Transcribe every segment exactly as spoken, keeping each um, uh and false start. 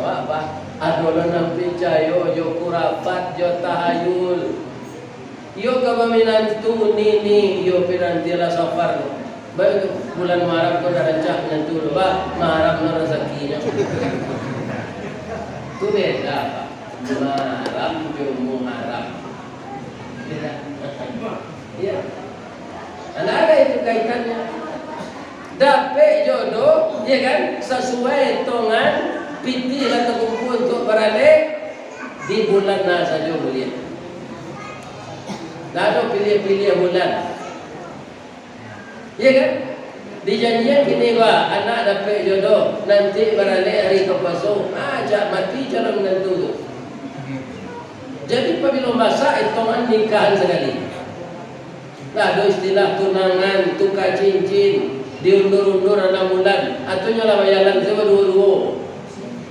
Bah, bah, ado lo nan picayo jo kurafat, jo tahayul. Iyo ka baminantu nini, iyo pinantilah safar tu. Baik tu, bulan Muharram ko dah rancak minantu lo, bah, Muharram lo razakinyo. Tu beda, bah. Muharram jo Muharram. Beda. Iya. Nah, ada itu kaitannya. Dapek jodoh, ya kan, sasuai tongan pitih lah takumpua untuak baralek di bulan nah sajo buliah. Ndak ado piliah-piliah bulan. Ya kan? Dijanjian kini ba, anak dapek jodoh, nanti baralek hari ka puaso, ah, jak mati calon minantu tu. Jadi, pabilo masak, etongan nikahan sakali. Lah, ado istilah tunangan, tuka cincin, diundur-undur anam bulan, atunyo lah bajalan sajo baduo-duo.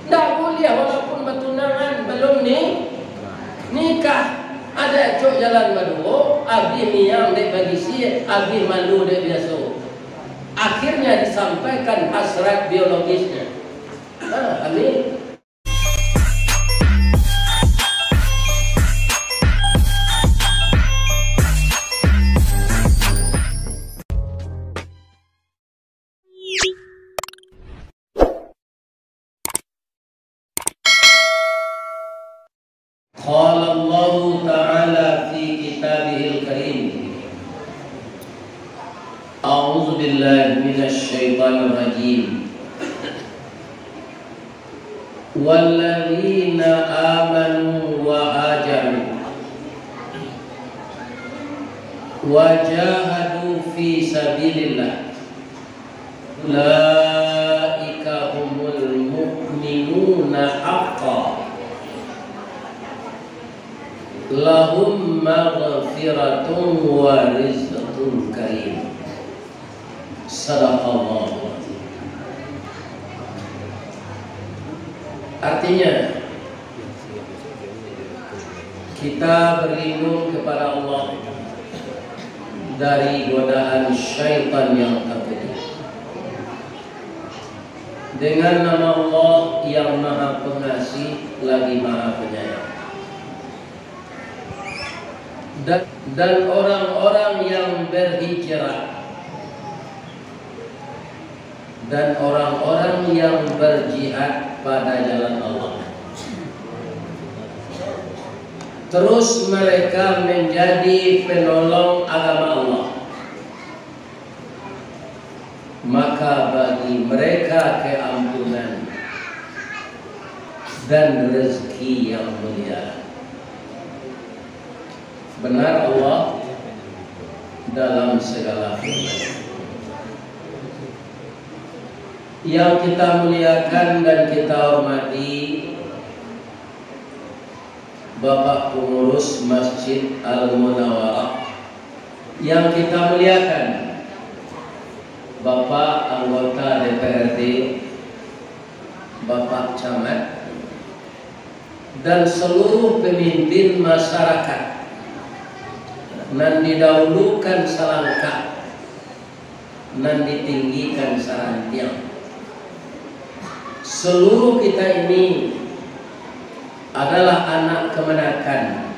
Ndak buliah walaupun batunangan, balum ni-, nikah. Ado acok jalan baduo, abih miang dek bagisi, abih malu dek biaso. Akhirnya disampaikan hasrat biologisnya. Ah, amin. Qala Allahu Ta'ala fi Kitabihil Karim. A'udzu billahi minasy syaithanir rajim. Walladzina amanu wa hajaru wa jahadu fi sabilillah, ulaika humul mu'minuna haqqan, lahum maghfiratun wa rizqun karim. Sadaqallahu. Artinya, kita berlindung kepada Allah dari godaan syaitan yang terkutuk. Dengan nama Allah yang Maha Pengasih lagi Maha Penyayang. Dan, dan orang-orang yang berhijrah, dan orang-orang yang berjihad pada jalan Allah, terus mereka menjadi penolong agama Allah, maka bagi mereka keampunan dan rezeki yang mulia. Benar Allah dalam segala firman. Yang kita muliakan dan kita hormati, Bapak Pengurus Masjid Al-Munawarah, yang kita muliakan, Bapak Anggota D P R D, Bapak Camat, dan seluruh pemimpin masyarakat, nan didahulukan salangkah, nan ditinggikan sarantiang. Seluruh kita ini adalah anak kamanakan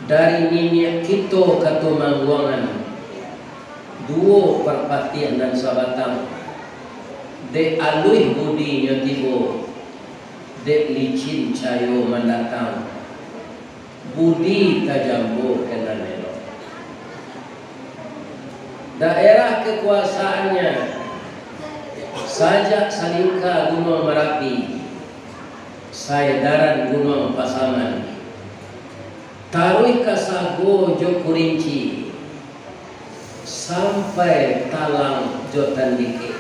dari niniak kito Katumangguangan, duo Parpatiah nan sabatang. Dek aluih budinyo tibo, dek licin cayo mandatang. Budi tajambo ka nan elok. Daerah kekuasaannya, sajak Salingka Gunuang Marapi, saedaran Gunuang Pasaman, taruih ka Sago jo Kurinci, sampai Talang jo Tandikek,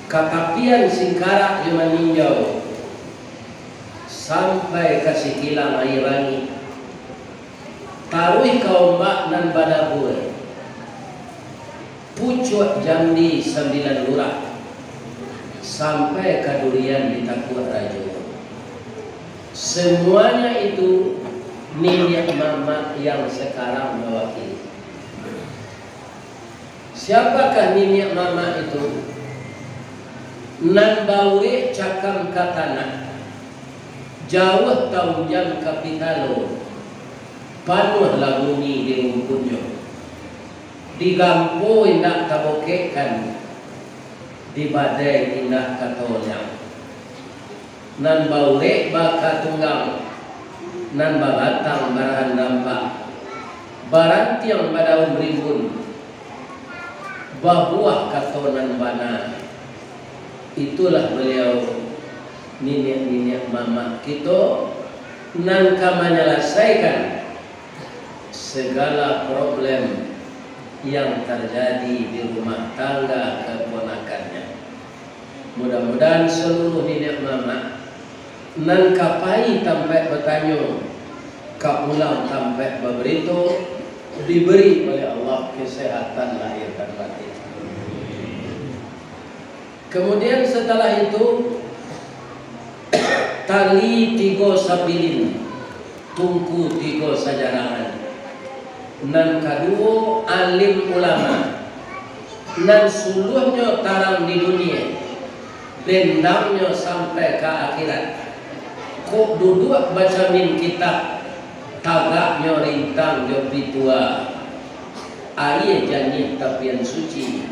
ka tapian Singkarak jo Maninjau, sampai ka Sikilang Aia Bangih, taruih ka Ombak nan Badabua, Pucuak Jambi Sambilan Lurah, sampai ka Durian di Takuak Rajo. Semuanya itu niniak mamak yang sekarang mewakili. Siapakah niniak mamak itu? Nan baurek cakam ka tanah, jauah taunjang ka pitalo, panuahlah bumi di rumpunnyo. Di gampo indak tabokekkan, di badai indak katoliang. Nan baurek bakatunggang, nan babatang barahan rampak, barantiang badaun rimbun, babuah kato nan bana. Itulah baliau, niniak-niniak mamak kito, nan ka manyalasaikan segala problem yang tarjadi di rumah tangga kaponakannyo. Mudah-mudahan saluruh niniak mamak nan ka pai tampaik batanyo, ka pulang tampaik babarito, diberi oleh Allah kesehatan lahir dan batin. Kemudian setelah itu, tali tigo sabilin, tungku tigo sajarangan. Nan kaduo, alim ulama. Nan suluahnyo tarang di dunia, bendangnyo sampai ka akhirat. Kok duduak bacamin kitab, tagaknyo rintang jo pitua. Aia janiah tapian suci,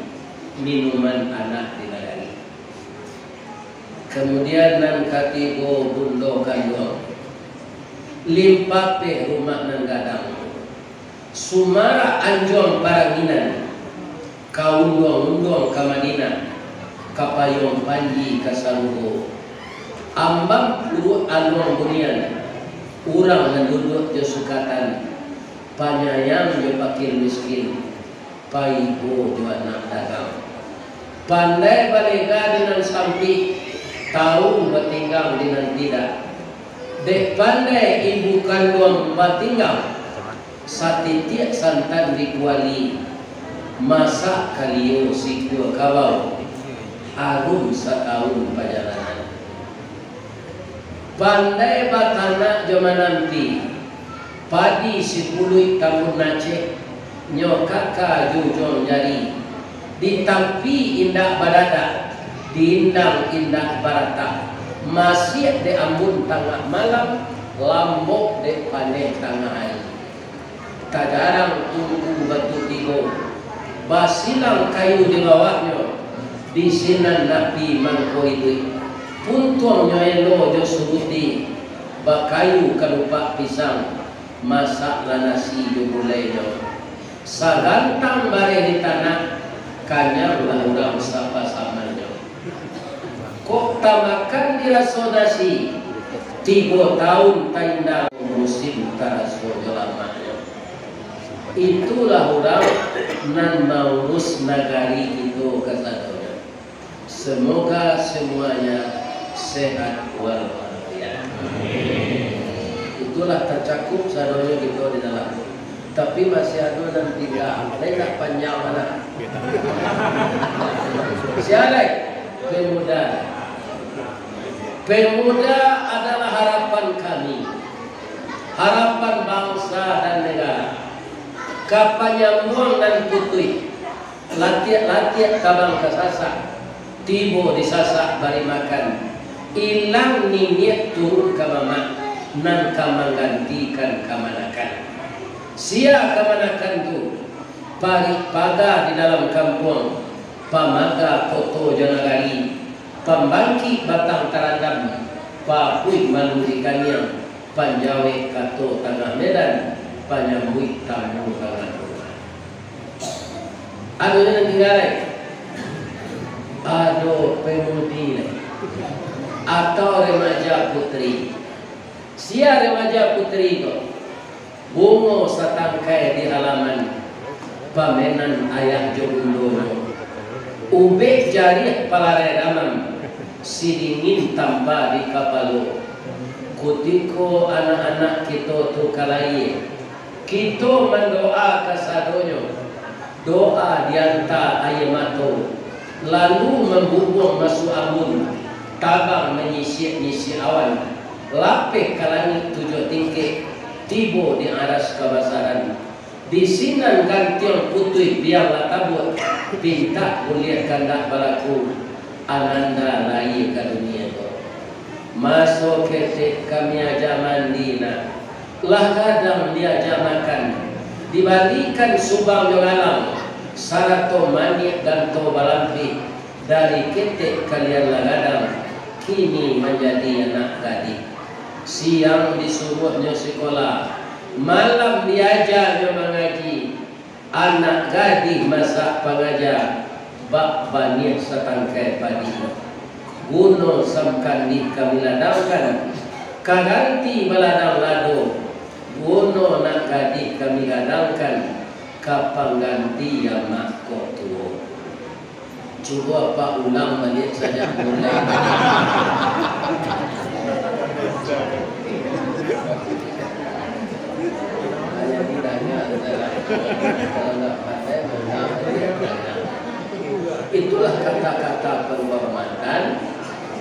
minuman anak di nagari. Kemudian nan katigo, bundo kanduang. Limpapeh rumah nan gadang. Sumarak anjuang paranginan. Ka unduang-unduang ka Madinah. Ka payuang panji ka sarugo. Ambang puruak aluang bunian. Urang nan duduak jo sukatan. Panyayang jo pakir miskin. Paibo jo anak dagang. Pandai balega di nan sampik, tau batinggang di nan tidak. Dek pandai ibu kanduang batinggang, satitiak santan di kuali, masak kalio sikua kabau, arum satahun pajalanan. Pandai batanak jo manampi, padi sipuluik tambun nacek, nyo kaka jo ujuang jari, di tapi indak badadak, di indang indak baratak, masiak dek ambun tangah malam, lambok dek paneh tangah ari. Tajarang tungku batu tigo, basilang kayu di bawahnyo, di sinan api mangko iduik. Puntuangnyo elo jo suruti, bakayu kalupak pisang, masaklah nasi jo gulainyo. Sagantang bareh di tanah, kanyanglah urang sapasamannyo. Kok tamakan diraso nasi, tigo taun taindang musim taraso jo lamaknyo. Itulah urang nan maurus nagari kito kasadonyo. Semoga semuanya sehat walafiat. Itulah tacakup sadonyo kito di dalam. Tapi masih ado nan tingga, lain nak panjang mana. Sia lai, pemuda. Pemuda adalah harapan kami, harapan bangsa dan negara. Ka panyambuang nan putuih, latiak-latiak tabang ka sasak, tibo di sasak bari makan, ilang niniak turun ka mamak, nan ka manggantikan kamanakan. Sia kamanakan tu, parik paga di dalam kampuang, pamaga koto jo nagari, pambangkik batang tarandam, papuik malu di kaniang, panjawek kato tangah medan, panyambuik tamu tangah rumah. Ado nan tingga lai? Ado pemudi lai. Atau remaja putri. Sia remaja putri ko? Bungo satangkai di halaman, pamenan ayah jo bundonyo. Ubek jariah palarai damam, sidingin tampa di kapalo. Kutiko anak-anak kito tu ka layie, kito mandoa kasadonyo. Doa dianta aia mato, lalu mambubuang masuak ambun, tabang manyisiak-nyisiak awan, lapeh ka langik tujuah tingkek, tibo di aras kabasaran. Di sinan gantiang putuih biang lah tabuak, pintak buliah kandak balaku, ananda layie ka dunia ko. Maso ketek kami aja mandi nak, lah gadang diaja makan, dibalikan subang jo galang, sarato maniak ganto balampih, dari ketek kalian lah gadang, kini manjadi anak gadih. Siang disuruahnyo sikola, malam diajanyo mangaji. Anak gadih masak pangaja, bak baniah satangkai padi. Guno samkandih kami ladangkan, ka ganti baladang lado. Guno nak gadih kami gadangkan, ka pangganti amak kok tuo. Cubo apak ulang baliak sajak mulai. Hanya didanga saja lah. Kalau ndak pandai, ulang baliak danga. Itulah kata-kata penghormatan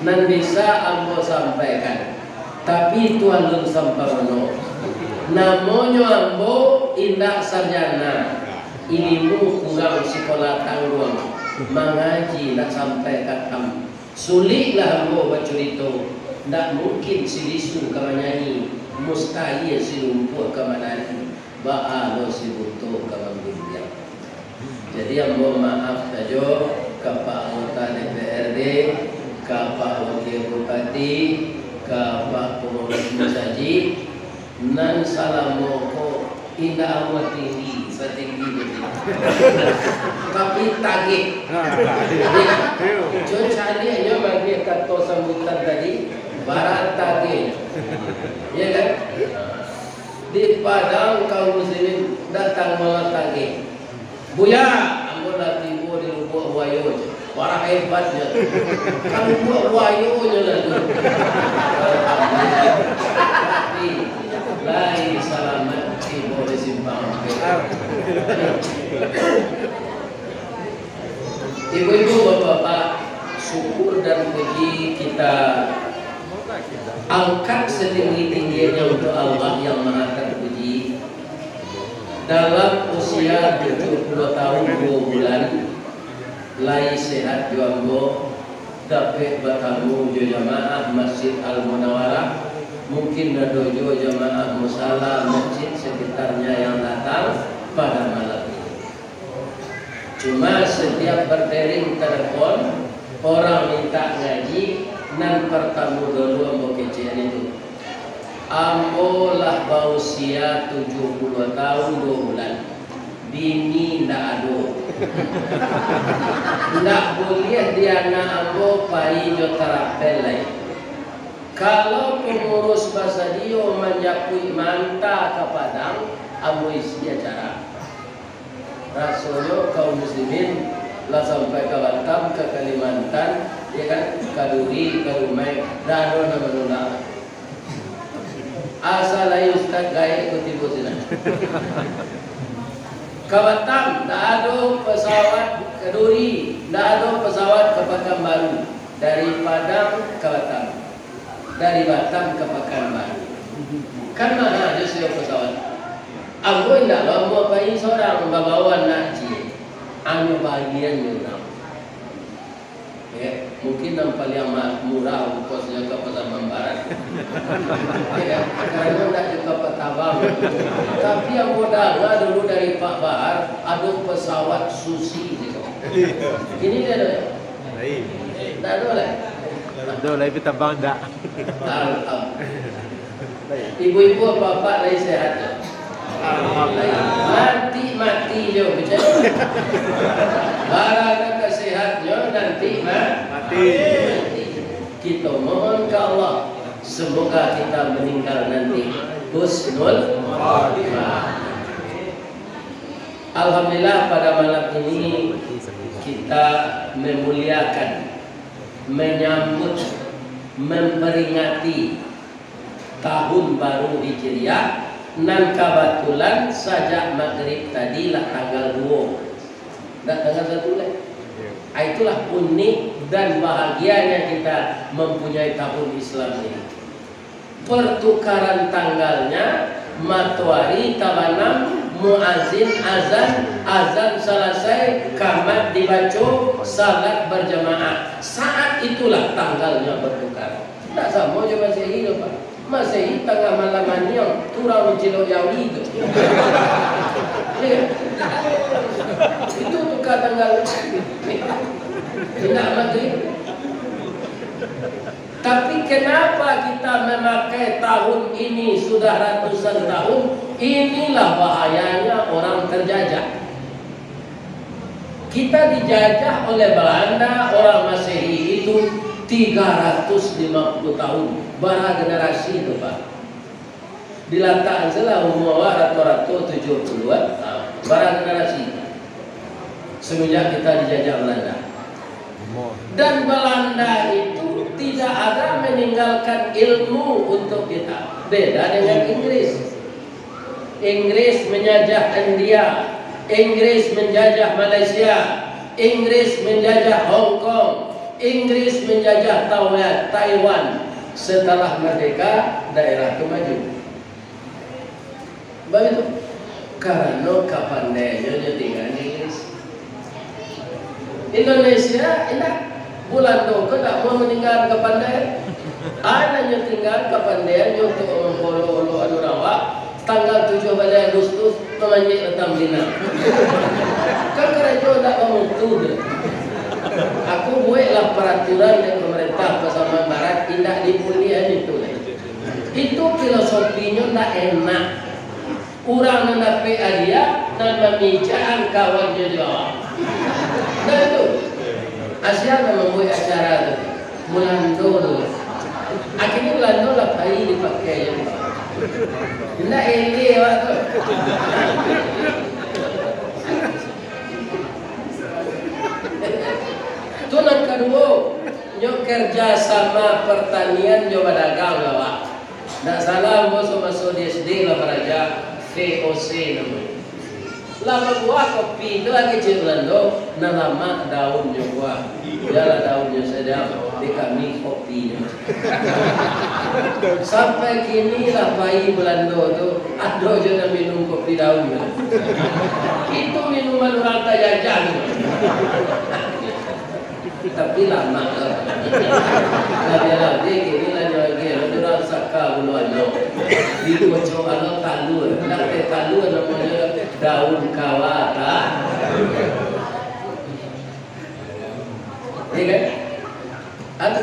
nan bisa ambo sampaikan. Tapi itu alun samparono. Namonyo ambo indak sarjana, ilimu kurang sikola tangguang, mangaji indak sampai katam. Suliklah ambo bacurito, ndak mungkin si lisu ka manyanyi, mustahil si lumpuah ka manari, baa lo si buto ka mambimbiang. Jadi, ambo maaf sajo ka Pak Anggota D P R D, ka Pak Wakil Bupati, ka Pak Pangurus Masajik, nan salamo ko indak amuah tinggi, satinggi bukik. Tapi tagih. Iyo. Cubo caliak nyo bagi kato sambutan tadi, bara tagih. Iyo kan? Di Padang kaum muslimin datang malatangih. "Buya, ambo lah tibo di Lubuak Buayo," cek. Bara hebatnyo. Ka Lubuak Buayo nyo lah tu. Tapi, lai salamat tibo di Simpang Ampek. Ibu-ibu, bapak-bapak, syukur dan puji kita angkat setinggi-tingginya untuk Allah yang Maha Terpuji. Dalam usia tujuh puluh tahun dua bulan, lai sehat jo ambo, dapek batamu jo jamaah Masjid Al Munawarah, mungkin ado juo jamaah musala masjid sekitarnya yang datang pada malam ini. Cuma setiap berdering telepon, orang minta ngaji, nan pertamo dulu ambo kecekan itu. Ambo lah bausia tujuh puluh tahun dua bulan, bini ndak ado. Ndak buliah di anak ambo pai jo tarapel lai. Kalau pengurus basadio manjapuik manta ka Padang, ambo isi acara. Rasonyo kaum muslimin lah sampai ka Batam, ka Kalimantan, ya kan, ka Duri, ka Dumai, dak ado nan manulak. Asa lai Ustaz Gaek ko tibo sinan. Ka Batam, dak ado pesawat, ka Duri, dak ado pesawat ka Pakanbaru, dari Padang ka Batam. Dari Batam ka Pakanbaru. Kan maha jo sewa pesawat. Ambo indak lo, ambo pai sorang, babawa anak ciek. Anyo bagian jo urang. Ya, mungkin nan paliang ma-, murah ongkosnyo ka Pasaman Barat. Ya, karano ndak jo kapal tabang. Tapi ambo danga dulu dari Pak Bahar, ado pesawat Susi situ. Kini ndak ado. Lain. Ndak ado lai. Ado lai, tapi tabang ndak. Alhamdulillah. Ibu-ibu, bapak lai sehat? Alhamdulillah. Nanti mati jo, percaya. Barang ka sehat jo, nanti ma-, mati. Kita mohon ke Allah, semoga kita meninggal nanti husnul khatimah. Alhamdulillah, pada malam ini kita memuliakan, menyambut, memperingati tahun baru Hijriah, nan kabatulan sajak magrib tadi lah tanggal duo. Ndak tanggal satu lai. Ah, itulah unik dan bahagianya kita mempunyai tahun Islam ini. Pertukaran tanggalnya, matoari tabanam, Muazin azan, azan salasai, kamat dibaco, salat bajamaah. Saat itulah tanggalnya bertukar. Ndak samo jo Masehi tu, Pak. Masehi tangah malam aniang, turang mancilok jawi tu. Iya. Itu tukar tanggal. Indak Magrib. Tapi kenapa kita memakai tahun ini sudah ratusan tahun? Inilah bahayanya orang terjajah. Kita dijajah oleh Belanda, orang Masehi itu tiga ratus lima puluh tahun. Bara generasi itu, Pak. Dilatak sajolah umua awak rato-rato tujuah puluahan, ha, bara generasi. Semenjak kita dijajah Belanda. Dan Belanda itu tidak ada meninggalkan ilmu untuk kita. Beda dengan Inggris. Inggris menjajah India, Inggris menjajah Malaysia, Inggris menjajah Hong Kong, Inggris menjajah Taiwan. Setelah merdeka, daerah tu maju. Baitu, karano kapandaiannyo nyo tingga di Inggris. Indonesia indak. Bulando ko ndak mau maninggakan kapandaian. Ado nyo tingga kapandaiannyo untuak mangolok-olok anu rawak, tanggal tujuah baleh Agustus mamanjek batang pinang. Kan karajo ndak bamutu tu. Aku bueklah paraturan dari pamarintah Pasaman Barat, indak dibuliahan itu lai. Itu filosofinyo ndak enak. Urang nan dapek hadiah, nan mamijakan kawannyo jo awak. Nah, itu. Asia nan mambuek acara tu. Bulando tu. Akhirnyo Bulando lah pai dipakai jo. Indak eleh awak tu. Tu nan kaduo, nyo kerja sama pertanian jo badagang lah, Pak. Ndak salah, ambo samaso di S D lah baraja, V O C namonyo. Lah babuah kopi tu lagi cik Belando, nan lamak daunnyo buah. Bialah daunnyo sajo, di kami kopinyo. Sampai kini lah pai Belando tu, ado jo nan minum kopi daun tu. Itu minuman urang tajajah tu. Tapi lamak lah. Labiah-labiah kini lah nyo lagi, lah tu urang saka bulu ano. Dikocok ano talua. Ndak teh talua namonyo, daun kawa, ta. Iya kan? Ado.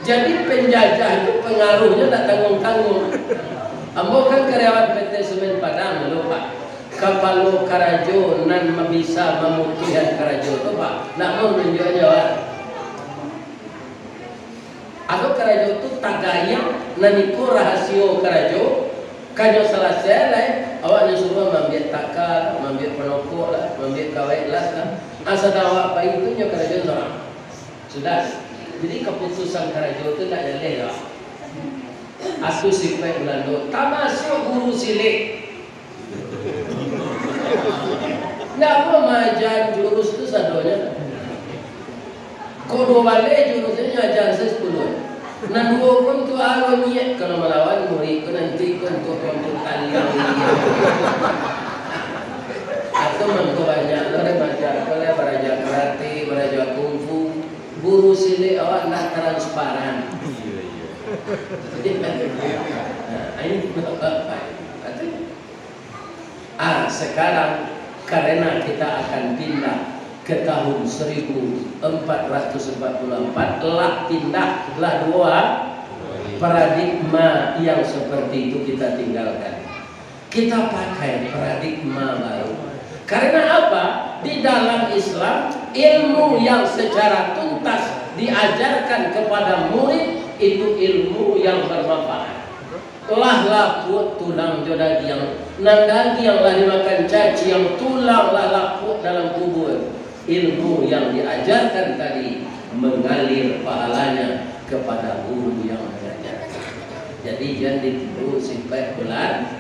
Jadi, penjajah itu pengaruhnyo ndak tanggung-tanggung. Ambo kan karyawan P T Semen Padang dulu, Pak. Kapalo karajo nan bisa mamutuihkan karajo tu, Pak, ndak mau nunjuak-nunjuak. Ado karajo tu tagayang, nan iko rahasio karajo, kanyo salasai lai, awak nyo suruah maambiak taka, maambiak panokok lah, maambiak kawek las lah. Asa awak pai tu nyo karajo sorang. Sudah. Jadi, kaputusan karajo tu ndak jaleh doh. Atu sipaik Bulando, tamasuak guru silek. Ndak apo maaja jurus tu sadonyo. Kok duo baleh jurus tu nyo aja se sapuluah. Nan duo ko tu alo niat kalau malawan murid ko nanti ko untuak mamputali. Atau mangko banyak lo dek baraja, ko lah baraja karate, baraja kungfu. Guru silek awak ndak transparan. Nah, ini bapak-bapak. Atu. Ah, sekarang karena kita akan pindah ke tahun seribu empat ratus empat puluh empat, lah pindah, lah duo paradigma yang seperti itu kita tinggalkan. Kita pakai paradigma baru. Karena apa? Di dalam Islam, ilmu yang secara tuntas diajarkan kepada murid itu ilmu yang bermanfaat. Lah lapuak tulang jo dagiang, nan dagiang lah dimakan caciang, tulang lah lapuak dalam kubua. Ilmu yang diajarkan tadi mengalir pahalanya kepada guru yang mengajarkan. Jadi, jan ditiru sipaik Bulan.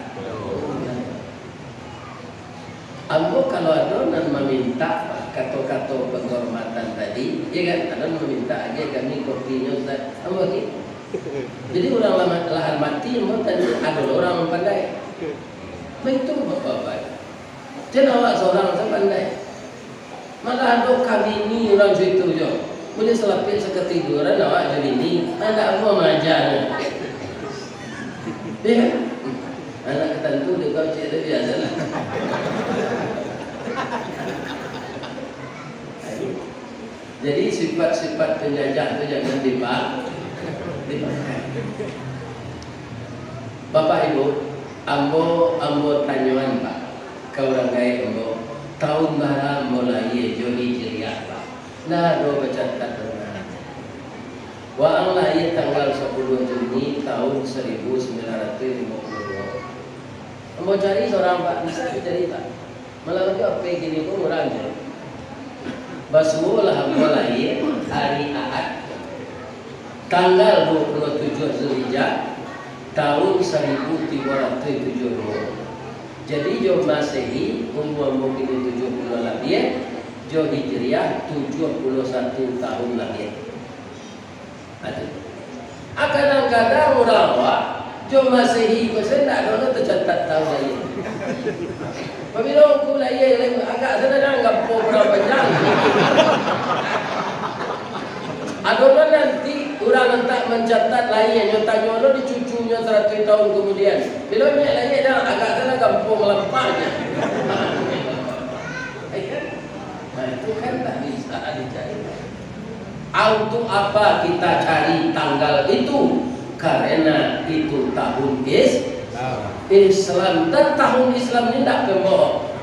Ambo kalau ado nan mamintak kato-kato penghormatan tadi, iya kan? Ado nan mamintak agiah kami kopinyo, Ustaz. Ambo agiah. Jadi, urang lama-, lahan mati, ambo tadi ado urang pandai. Baitu, Bapak-bapak. Jan awak sorang sa pandai. Malah ado kabini urang situ jo. Buliah salapik sakatiduran awak jo bini. Andak amuah maajanyo. Iyo kan? Anak katantu dek kau cek tu biasolah. Jadi sifat-sifat panjajah tu jangan dipa-, dipakai. Bapak Ibu, ambo, ambo tanyoan, Pak, ka urang gaek ambo, taun bara ambo lahia jo Hijriah, Pak? Ndak ado bacatat doh. Waang lahia tanggal sapuluah Juni taun saribu sambilan ratuih limo puluah duo. Ambo cari sorang, Pak, bisa dicari, Pak? Malah tu H P kini ko murah se. Basuo lah ambo lahia ari Ahad, tanggal duo puluah tujuah Zulhijjah, taun saribu tigo ratuih tujuah puluah duo. Jadi, jo Masehi, umua ambo kini tujuah puluah labiah, jo Hijriah, tujuah puluah satu taun labiah. Aduh. Ah, kadang-kadang urang awak, jo Masehi ko se ndak ado lo tacatat taun lahia. Pabilo ungku lahia, lai agak se nan gampo urang panjang. Ado lo nanti urang nan tak mancatat lahia, nyo tanyo lo di cucunyo saratuih taun kamudian. Bilo inyo lahia, dah agak se nan gampo malampahnyo. Nah, itu kan tak bisa dicari. Ah, untuk apa kita cari tanggal itu? Karena itu tahun Is-, Islam. Dan tahun Islam ni ndak pembohong.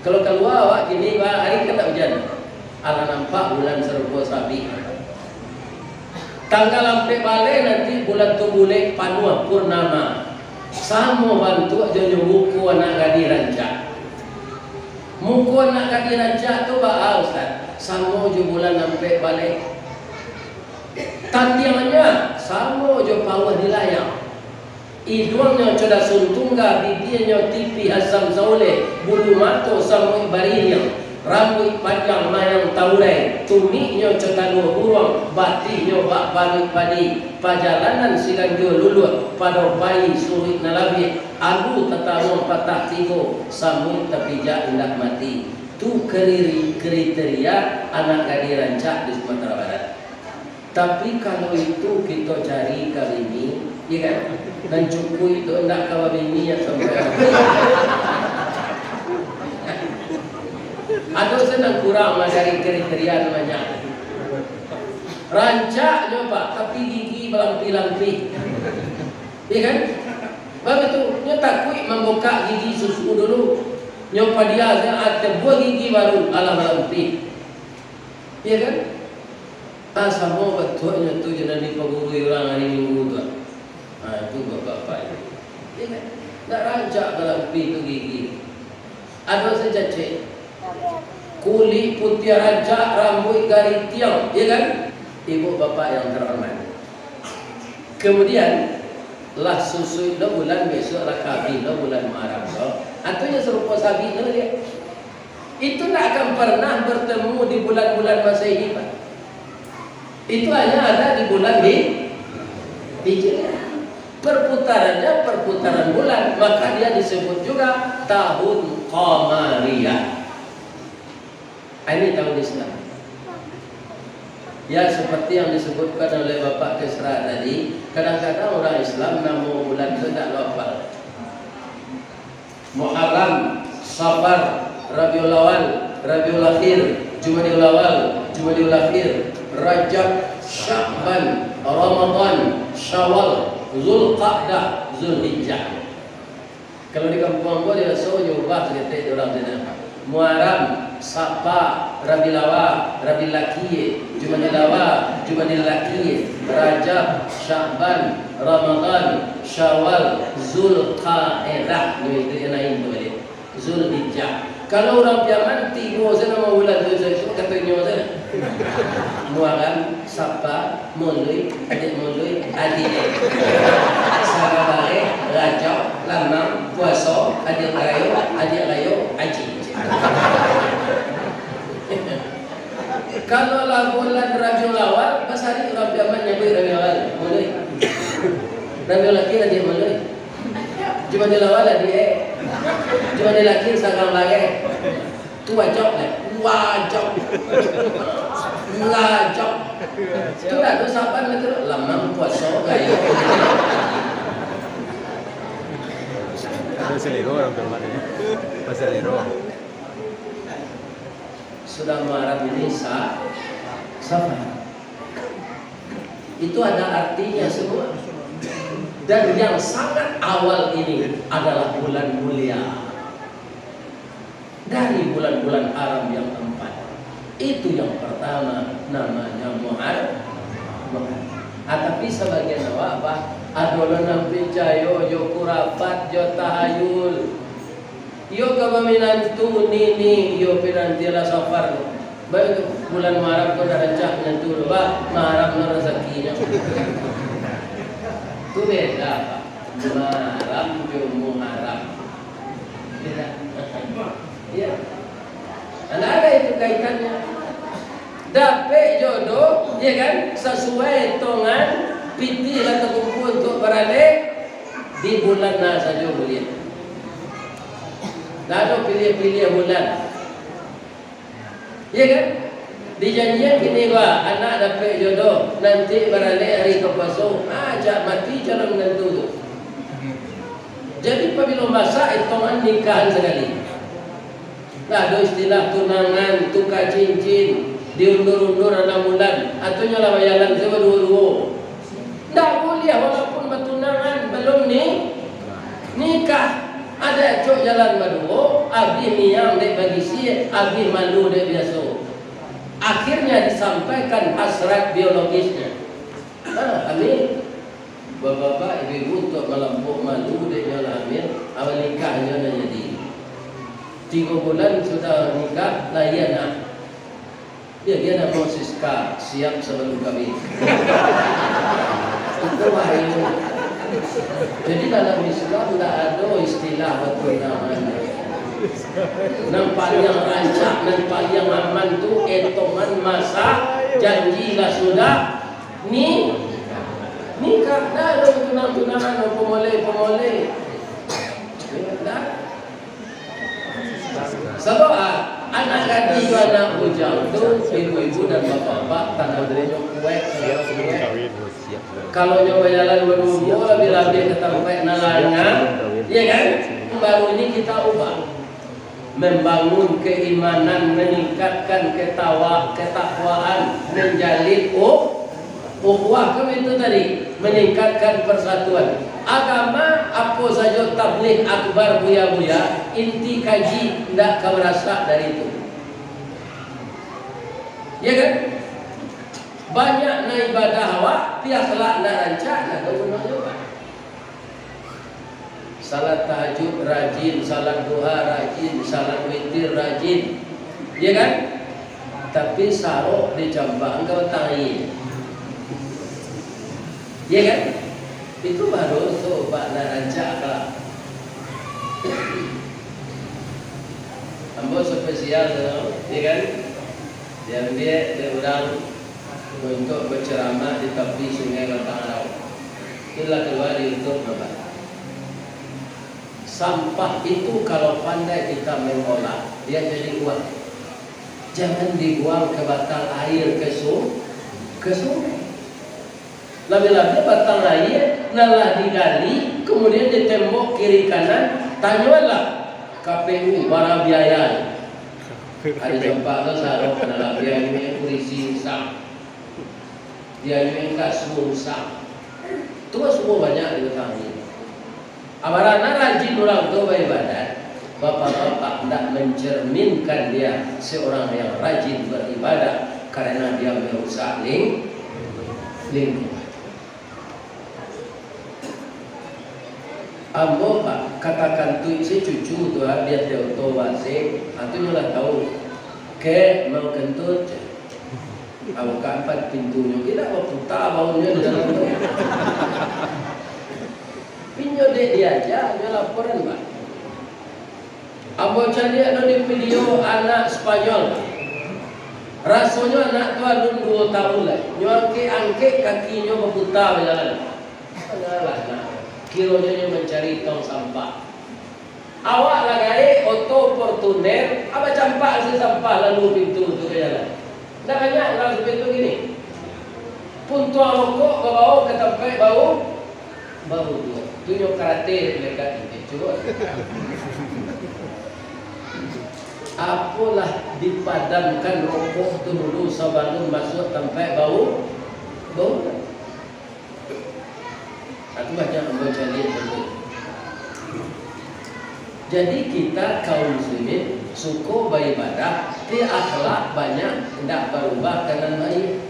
Kalau kalua awak kini, ba-, ari kan ndak ujan. Alah nampak bulan sarupo sabik. Tanggal ampek baleh nanti bulan tu bulek panuah purnama. Samo bantuak jo nyo muko anak gadih rancak. Muko anak gadih rancak tu baa, Ustaz? Samo jo bulan ampek baleh. Tandiangnyo samo jo pauah di layang. Iduangnyo co dasun tungga, bibianyo tipih asam sauleh, bulu mato samuik baririang, rambuik panjang mayang taurai, tumiknyo co talua buruang, batihnyo bak baruik padi, pajalanan siganjua luluak, pado pai suruik nan labiah, alu tataruang patah tigo, samuik tapijak indak mati. Tu kriri-, kriteria anak gadih rancak di Sumatera Barat. Tapi kalau itu kito cari ka bini, iyo kan? Nan cukuik tu ndak ka babini, yo sampai. Ado se nan kurang lah dari kriteria tu banyak. Rancak nyo, Pak, tapi gigi balampih-lampih. Iyo kan? Bagitu, nyo takuik mambukak gigi susu dulu. Nyo padia se, ah, tabuah gigi baru, alah balampih. Iyo kan? Ah, samo batuaknyo tu jo nan dipagurui urang ari Minggu tu. Ah, tu bapak-bapak itu. Iyo kan? Ndak rancak balampih tu gigi. Ado se cacek. Kulik putiah rancak, rambuik garitiang, iyo kan? Ibu bapak yang terhormat. Kemudian, lah susuik lo bulan, besok lah ka abih lo bulan Muharram lo. Atunyo sarupo sabik lo dia. Itu ndak akan pernah bertemu di bulan-bulan Masehi, Pak. Itu hanya ada di bulan Hi-, Hijriah. Perputarannya perputaran bulan, maka dia disebut juga tahun Qamariyah. Ini tahun Islam. Ya, seperti yang disebutkan oleh Bapak Kesra tadi, kadang-kadang orang Islam namo bulan itu ndak lo hafal. Muharram, Safar, Rabiul Awal, Rabiul Akhir, Jumadil Awal, Jumadil Akhir, Rajab, Sya'ban, Ramadan, Syawal, Zulqa'dah, Zulhijjah. Kalau di kampuang ambo, di Raso, nyo ubah saketek di urang sinan. Muharram, Sapa, Rabiul Awal, Rabiul Akhir, Jumadil Awal, Jumadil Akhir, Rajab, Sya'ban, Ramadan, Syawal, Zulqa'dah. Nyo itu nan lain tu baliak. Zulhijjah. Kalau urang Piaman, tigo se namo bulan tu, cuma kato inyo se. Muharram, Sapa, Maului, Adiak Maului, Adiak. Sababareh, Rajab, Lamang, Puaso, Adiak Rayo, Adiak Rayo, Aji. Kalau lah bulan Rabiul Awal, basari urang Piaman nyabuik Rabiul Awal, Maului. Rabiul Akhir, Adiak Maului. Jumadil Awal, Adiak. Cuma di laki sagang bagai. Tu wajab deh. Wajab. Wajab. Tu dah tu saban lah tu. Lamang puaso gaya. Ada selero orang tu, Mak. Pasal selero. Sudah Muharram ini sa-, Safar. Itu ada artinya semua. Dan yang sangat awal ini adalah bulan mulia. Dari bulan-bulan haram yang empat. Itu yang pertama, namanya Muhar-, Muharram. Ah, tapi sabagian awak, Pak, ado lo nan picayo jo kurafat, jo tahayul. Iyo ka baminantu, nini, iyo pinanti lah Safar. Baik, bulan Muharram ko dah rancak minantu tu, Pak. Muharram no razakinyo. Tu beda, Pak. Muharram jo Muharram. Beda. Iya. Nah, ada itu kaitannya. Dapek jodoh, ya kan, sasuai etongan pitih lah takumpua untuak baralek di bulan nah sajo buliah. Ndak ado piliah-piliah bulan. Ya kan? Dijanjian kini ba, anak dapek jodoh, nanti baralek hari ka puaso, ah, cak mati calon minantu tu. Jadi, pabilo masak, etongan nikahan sakali. Lah, ado istilah tunangan, tuka cincin, diundur-undur anam bulan, atunyo lah bajalan sajo baduo-duo. Ndak buliah walaupun batunangan, balum ni-, nikah. Ado acok jalan baduo, abih miang dek bagisi, abih malu dek biaso. Akhirnya disampaikan hasrat biologisnya. Ha, amin. Bapak-bapak, ibu-ibu, untuak malampok malu dek nyo lah hamil, awal nikah nyo lah jadi. Tigo bulan sudah nikah, lahia anak. Yo, dia namo Siska, siap sabalum kawin. Itu wahyu. Jadi, dalam Islam ndak ado istilah batunangan. Nan paliang rancak, nan paliang aman tu, etongan masak, janji lah sudah, Ni-, nikah, ndak ado tunang-tunangan, pamulai-pamulai. Ndak. Sabab, ah, anak gadih jo anak bujang tu, ibu-ibu dan bapak-bapak, tandonyo kuaik, kuaik. Kalau nyo bajalan baduo-duo, labiah-labiah ka tampek nan langang, ya kan? Baru ni kita ubah. Membangun keimanan, meningkatkan ketawa-, ketakwaan, menjalin u-, ukhuwah, kan itu tadi, meningkatkan persatuan. Agama apo sajo tabligh akbar buya-buya, inti kaji ndak ka marasak dari itu. Ya kan? Banyak na ibadah awak, pi akhlak ndak rancak, ndak ka gunonyo, Pak. Salat tahajud rajin, salat duha rajin, salat witir rajin. Iya kan? Tapi sarok dicampakkan ka batang aia. Iya kan? Itu baru tu, Pak, nak rancak, Pak. Ambo spesial tu, iya kan? Diambiak dek urang untuk berceramah di tapi Sungai Batang Arau. Itulah keluar di YouTube, Bapak. Sampah itu kalau pandai kita mengolah, dia jadi uang. Jangan dibuang ke batang air, ke su-, ke sungai. Labiah-labiah batang aia nan lah digali, kemudian ditembok kiri kanan, tanyolah K P U bara biaya. Ado campak tu sarok, nah, lah, biayanya kurisi rusak, biayanya kasua rusak. Tu semua banyak di batang aia. Abarana rajin urang tu baibadat, bapak-bapak ndak mencerminkan dia seorang yang rajin beribadah, karena dia merusak ling-, lingkungan. Ambo, Pak, katakan tu isi cucu tu, ah, biar dia oto wase, ah, tu nyo lah tahu. Kek, mau kentut, cek. Awak ka ampat pintunyo, indak baputa baunyo di dalam tu. Pinyo dek diaja, nyo laporan, Pak. Ambo caliak do di video anak Spanyol. Rasonyo anak tu alun duo taun lai. Nyo angkek-angkek kakinyo baputa bajalan. Alah, nah. Kironyo nyo mancari tong sampah. Awak lah gaek oto Fortuner, abah campak se sampah lalu pintu tu ka jalan. Ndak banyak urang seperti tu kini. Puntuang rokok babao ka tampek bau, bau tu. Tu nyo karate malaikat tu, cubo. Apolah dipadamkan rokok tu dulu sabalun masuak tampek bau, bau. Aku banyak ambo caliak dulu. Jadi kita kaum muslimin suko baibadah, tapi akhlak banyak indak barubah ka nan baiak.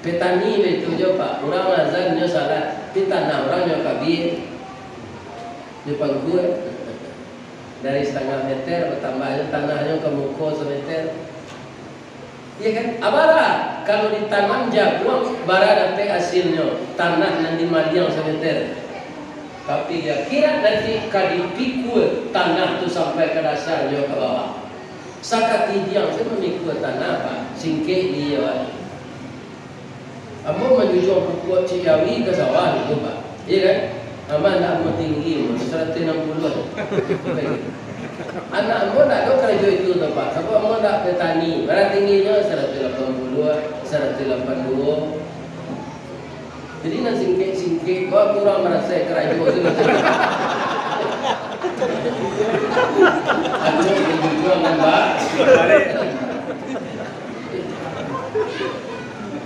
Petani baitu jo, Pak. Urang azan nyo salat, tapi tanah urang nyo kabia, nyo pangkua. Dari satangah meter batambah nyo tanahnyo ka muko sameter. Iya kan? A bara kalau ditanam jaguang, bara dapek asilnyo, tanah nan dimaliang sameter. Tapi di akhirat nanti ka dipikua tanah tu sampai ka dasarnyo ka bawah. Sakatidiang se mamikua tanah, Pak, singkek di iyo. Ambo manjujuang pupuak ciyawi ka sawah dulu, Pak. Iya kan? Aman ndak ambo tinggi, ambo saratuih anam puluah. Anak ambo ndak ado karajo itu tu, Pak. Sabab ambo ndak petani. Bara tingginyo? Saratuih lapan puluah, saratuih lapan duo. Jadi nan singkek-singkek, wah, kurang marasai karajo tu. Aku manjujuang, Pak.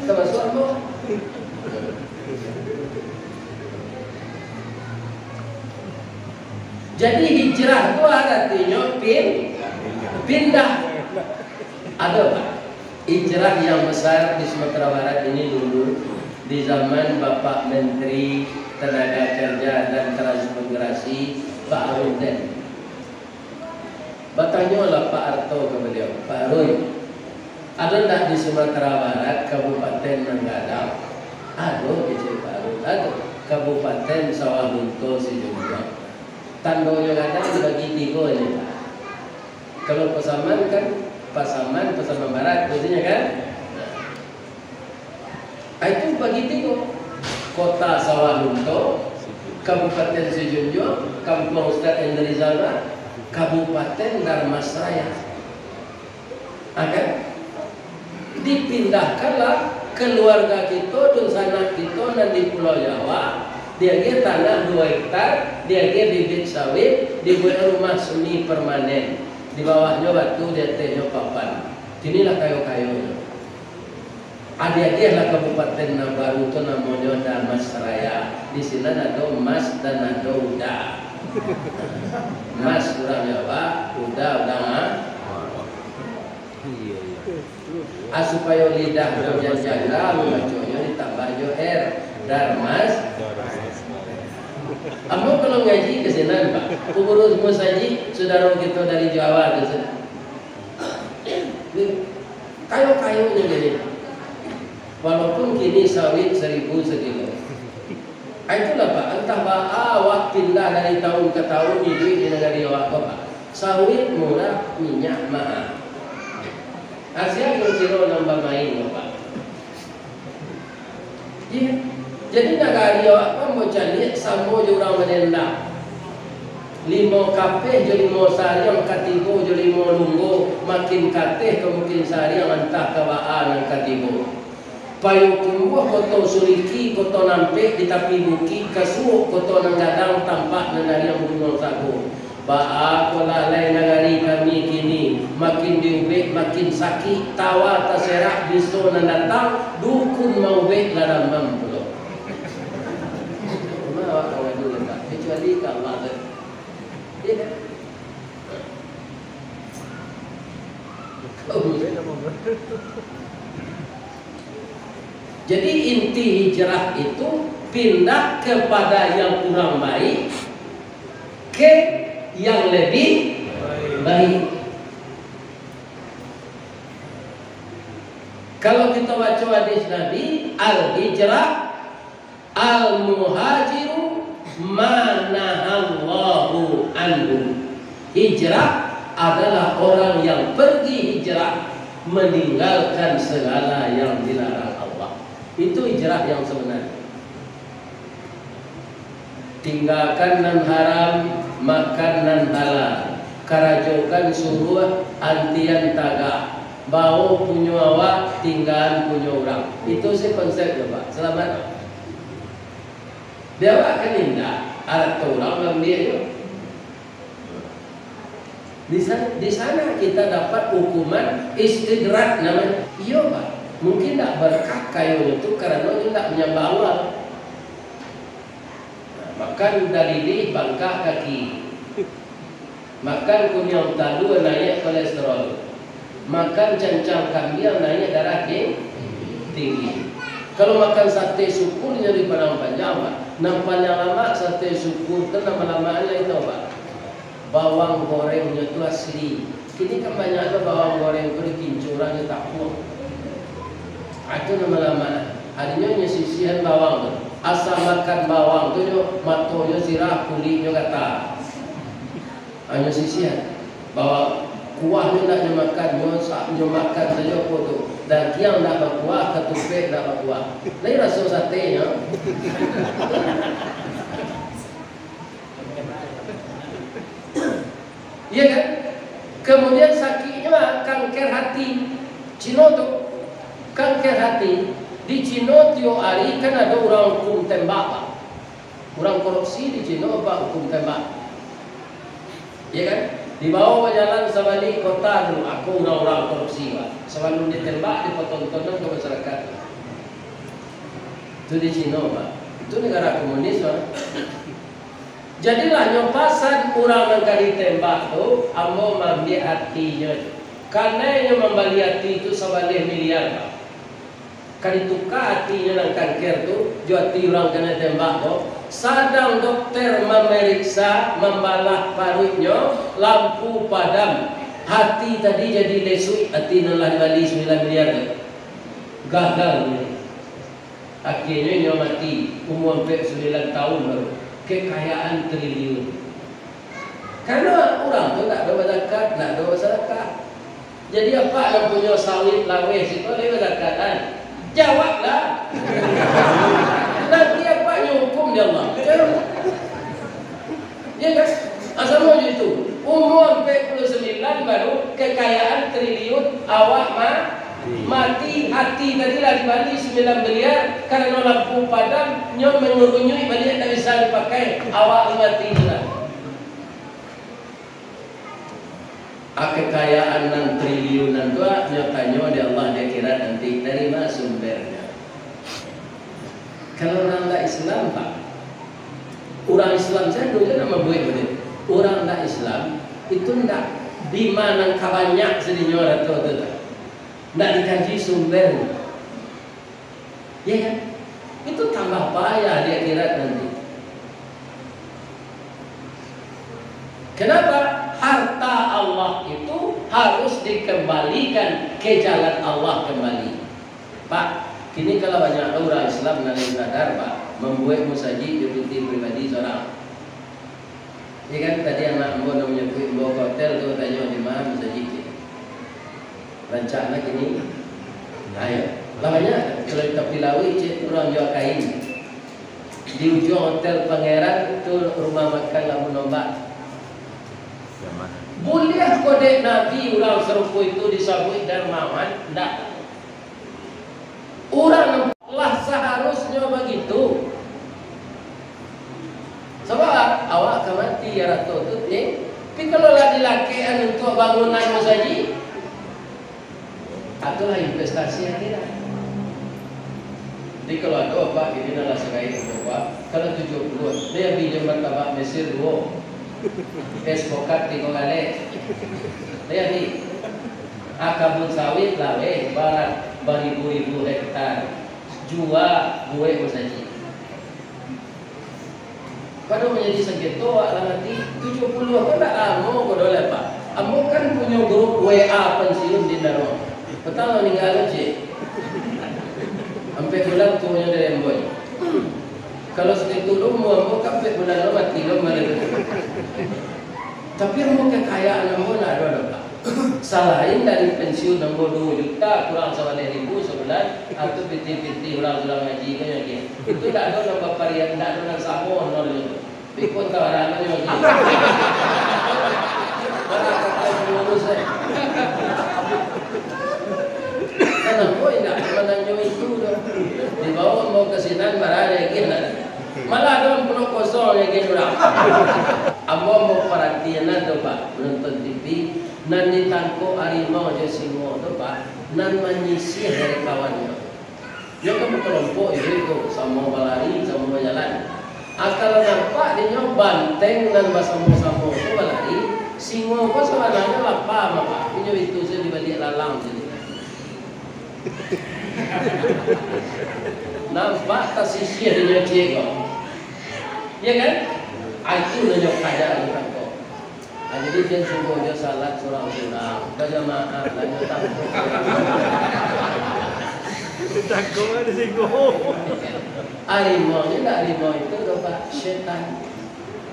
Tamasuak ambo. Jadi hijrah tu aratinyo pin-, pindah. Ado, Pak. Hijrah yang besar di Sumatera Barat ini dulu, di zaman Bapak Menteri Tenaga Kerja dan Transmigrasi, Pak Harun Zain. Batanyolah Pak Harto ka baliau, "Pak Harun, ado ndak di Sumatera Barat kabupaten nan gadang?" "Ado," kecek Pak Harun, "ado. Kabupaten Sawah Lunto Sijunjuang. Tandonyo gadang dibagi tigo nyo, Pak. Kalau Pasaman kan, Pasaman, Pasaman Barat, maksudnyo kan?" Nah. Itu bagi tigo. Kota Sawah Lunto, Kabupaten Sijunjuang, Kampuang Ustaz Endrizal, Kabupaten Dharmasraya. Ah, kan? Dipindahkanlah keluarga kito, dunsanak kito nan di Pulau Jawa, diagiah tanah duo hektar, diagiah bibit sawit, dibuek rumah semi permanen. Di bawahnyo batu, di atehnyo papan. Kini lah kayo-kayonyo. Adiak-adiak lah kabupaten nan baru tu namonyo Dharmasraya. Di sinan ado Mas dan ado Uda. Mas urang Jawa, Uda urang, ah. Iya, iya. Ah, supayo lidah tu jan janggal, baconyo ditambah jo R. Darmas. Ambo kalau ngaji ka sinan, Pak. Pangurus musajik, sudaro kito dari Jawa tu, kayo-kayonyo jadi. Walaupun kini sawit saribu sakilo. Ah, itulah, Pak, antah baa awak pindah dari tahun ka tahun iduik di nagari awak ko, Pak. Sawit murah, minyak maha. Ah, sia kiro-kiro nan bamain ko, Pak? Iya. Jadi nagari awak ko ambo caliak samo jo urang manendang. Limau kapeh jo limau sariang, katibo jo limau lunggo, makin kateh ka Bukik Sariang, antah ka baa nan katibo. Payokumbuah, Koto Suliki, Koto Nampek di tapi bukik, Kasuok, Koto Nan Gadang, tampak nan ariang Gunuang Sago. Baa ko lah lai nagari kami kini, makin diubek makin sakik, tawa taserak biso nan datang, dukun maubek lah ramam pulo. Cuma awak ka ngadu lah, Pak, kecuali ka Allah tu. Iya kan? Jadi inti hijrah itu pindah kepada yang kurang baik ke yang lebih baik. Kalau kita baca hadis Nabi, al-hijrah al-muhajiru ma nahallahu anhu. Hijrah adalah orang yang pergi hijrah meninggalkan segala yang dilarang Allah. Itu hijrah yang sebenarnya. Tinggakan nan haram, makan nan halal. Karajokan suruah, antian tagak. Bawo punyo awak, tinggaan punyo urang. Itu sih konsepnyo, Pak. Salamat. Di awak kan indak, arato urang maambiak juo. Di sa-, di sana kita dapat hukuman istidrak namanya. Iyo, Pak. Mungkin ndak berkah kayonyo tu karano inyo ndak manyambah Allah. Nah, makan dalili bangkak kaki. Makan kuniang talua naiak kolesterol. Makan cancang kambiang naiak darah ting-, tinggi. Kalau makan sate syukur nyeri padang panjang, Pak. Nan paling lamak sate syukur tu, nan lamaknyo itu, Pak. Bawang gorengnyo tu asli. Kini kan banyak tu bawang goreng tu dikincurangnyo tapuang. Ah, itu nan lamak. Adinyo nyo sisihan bawang tu. Asa makan bawang tu nyo, matonyo sirah, kuliknyo gatal. Hanyo sisihan. Bawang kuahnyo ndak nyo makan, nyo sa-, nyo makan sajo apo tu. Dagiang ndak bakuah, katupek ndak bakuah. Lai raso satenyo. Iya kan? Kemudian sakiknyo kanker hati. Cino tu, kanker hati. Di Cino tiok ari kan ado urang hukum tembak, Pak. Urang korupsi di Cino, Pak, hukum tembak. Iya kan? Dibawo bajalan sabalik kota tu, ako urang-urang korupsi, Pak. Sabalun ditembak, dipatontonkan ka masyarakat. Itu di Cino, Pak. Itu negara komunis, Pak. Jadilah nyo pasan urang nan ka ditembak tu, ambo maambiak atinyo. Kanai nyo mambali ati tu sabaleh miliar, Pak. Ka dituka atinyo nan kanker tu, jo ati urang kanai tembak tu. Sadang dokter mamariksa, mambalah paruiknyo, lampu padam. Ati tadi jadi lesuik, ati nan lah dibali sambilan miliar tu. Gagal nyo. Akhianyo inyo mati, umua ampek sambilan taun baru, kekayaan triliun. Karano urang tu ndak ado bazakat, ndak ado basadakah. Jadi, apak nan punyo sawit laweh siko, lai bazakat, kan? Jawablah. Nanti apak nyo hukum dek Allah. Jawab. Iya kan? Ah, samo jo itu. Umua ampek puluah sambilan baru kekayaan triliun, awak ma-, mati, ati tadi lah dibali sambilan miliar, karano lampu padam, nyo mangurunyuik baliak, ndak bisa dipakai, awak mati sudah. Ah, kekayaan nan triliunan tu, ah, nyo tanyo di Allah di akhirat nanti, dari ma sumbernyo? Kalau urang ndak Islam, Pak, urang Islam sajo nan mambuek bana. Urang ndak Islam, itu ndak, di ma nan ka banyak sadinyo arato tu, Pak. Ndak dikaji sumbernyo. Iya kan? Itu tambah payah di akhirat nanti. Kenapa? Harta Allah itu harus dikembalikan ke jalan Allah kembali. Pak, kini kalau banyak urang Islam nan lai sadar, Pak, mambuek musajik jo piti pribadi surang. Iya kan, tadi anak ambo nan manyabuik ambo ka hotel tu, tanyo, "Di ma musajik, Cik?" Rancak lah kini. Ayo. Lah banyak, kalau di tapi lauik, Cik, urang jua kain. Di ujuang Hotel Pangeran tu rumah makan Labuan Ombak. Buliah kok dek Nabi urang sarupo itu disabuik dermawan? Ndak. Urang lah saharusnyo bagitu. Sabab awak ka mati, arato tu, eh. Tapi kalau lah dilakekan untuak bangunan musajik, itulah investasi akhirat. Jadi kalau ado, Pak, kini nan lah sagaik, Pak, kalau tujuah puluah, dia beli jo martabak Mesir duo, es pokat tigo galeh. Dia beli. Ah, kabun sawit lah, weh, barat, baribu-ribu hektar. Jua buek musajik. Pado manjadi sangketo, awak lah mati. Tujuah puluah ko ndak lamo ko doh lai, Pak. Ambo kan punyo grup W A pensiun di Daro. Patang lah ningga tu, Cik. Ampek bulan tuonyo dari ambo. Kalau sagitu dulu umua ambo, ka ampek bulan lo mati lo, malah tu. Tapi ambo kekayaan ambo ndak ado doh, Pak. Salain dari pensiun ambo duo juta kurang sabaleh ribu sabulan, atau pitih-pitih urang-urang ngaji ko nyo, itu ndak ado nan baparian, ndak ado nan samo nolnyo tu. Beko tawaran nyo lagi. Barang kata pengurus, eh. Kan ambo indak mananyo itu doh. Dibawa ambo ka sinan, barari lagi lah. Malah ado pulo kosong lagi urang. Ambo, ambo paratian ado, Pak, manonton T V. Nan ditangkok harimau jo singo tu, Pak, nan manyisiah dari kawannyo. Nyo kan bakelompok jo itu, samo balari, samo bajalan. Ah, kalau nampak dinyo banteng nan basamo-samo tu balari, singo ko sabananyo lapa mah, Pak. Inyo itu sajo di baliak lalang tu. Nampak tasisiah dinyo ciek ko. Iyo kan? Ah, itu nan nyo kaja tangkok. Ah, jadi jan subuah jo salat surang-surang, bajamaah, lah nyo tangkok. Tangkok ado singo. Harimau ni ndak harimau itu doh, Pak, setan.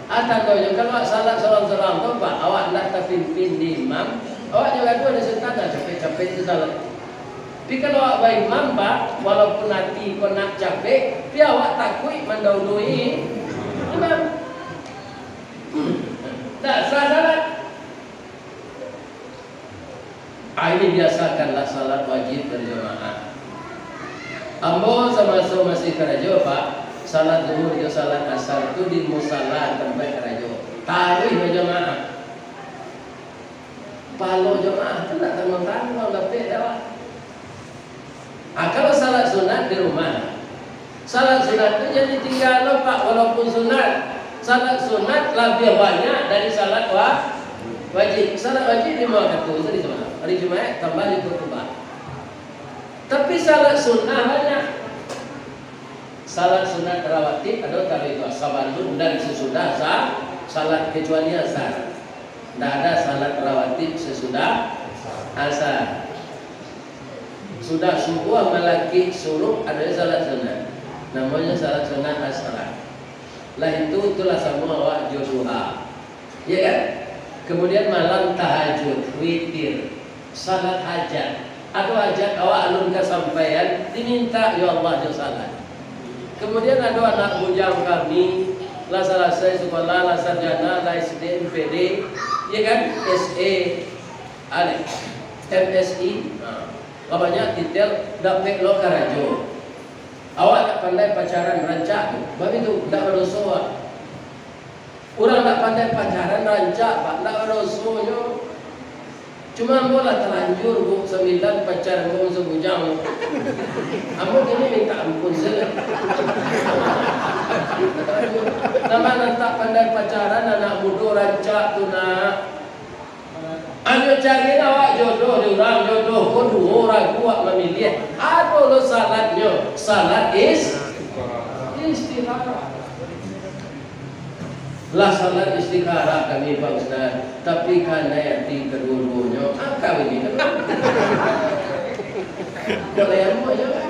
Ah, tandonyo kalau awak salat surang-surang tu, Pak, awak ndak tapimpin di imam, awak jo gaduah di setan, dah capek-capek tu salat. Tapi kalau awak baimam, Pak, walaupun ati ko nak capek, tapi awak takuik mandahului imam. Ndak sah salat. Ah, ini biasakanlah salat wajib berjamaah. Ambo samaso masih karajo, Pak, salat zuhur jo salat asar tu di musala tampek karajo. Taruih bajamaah. Pahalo jamaah tu ndak tangguang-tangguang dapek dek awak. Ah, kalau salat sunat di rumah, salat sunat tu jan ditingga lo, Pak, walaupun sunat. Salat sunat labiah banyak dari salat wa-, wajib. Salat wajib limo wakatu tu di jamaah. Hari Jumaik tambah jo khutbah. Tapi salat sunnah banyak. Salat sunat rawatib ado taruih tu sabalun dan sasudah sa-, salat, kecuali asar. Ndak ada salat rawatib sasudah asar. Sudah subuah malakik suruk, ado salat sunat. Namonyo salat sunat asar. Lah itu, itulah samo awak jo duha. Ya kan? Kemudian malam tahajud, witir, salat hajat. Ado hajat awak alun kasampaian, diminta yo Allah jo salat. Kemudian ado anak bujang kami, lah salasai sekolah, lah sarjana, lah S D, M P D, ya kan? S E, alek, M S I, nah, lah banyak titel, dapek lo karajo. Awak ndak pandai pacaran, rancak tu, babitu, ndak badoso awak. Urang ndak pandai pacaran rancak, Pak, ndak badosonyo. Cuma ambo lah talanjur, Bu, sambilan pacar ambo sabujang. Ambo kini minta ampun sajo. Nama nan tak pandai pacaran, anak mudo rancak tu, nak. Anyo cari awak jodoh di urang, jodoh ko duo ragu awak mamiliah. Ado lo salatnyo, salat is-, istikharah. Lah salat istikharah kami, Pak Ustaz, tapi kanai ati kaduo-duonyo, ah, kawin ni kan. Boleh ambo jo kan?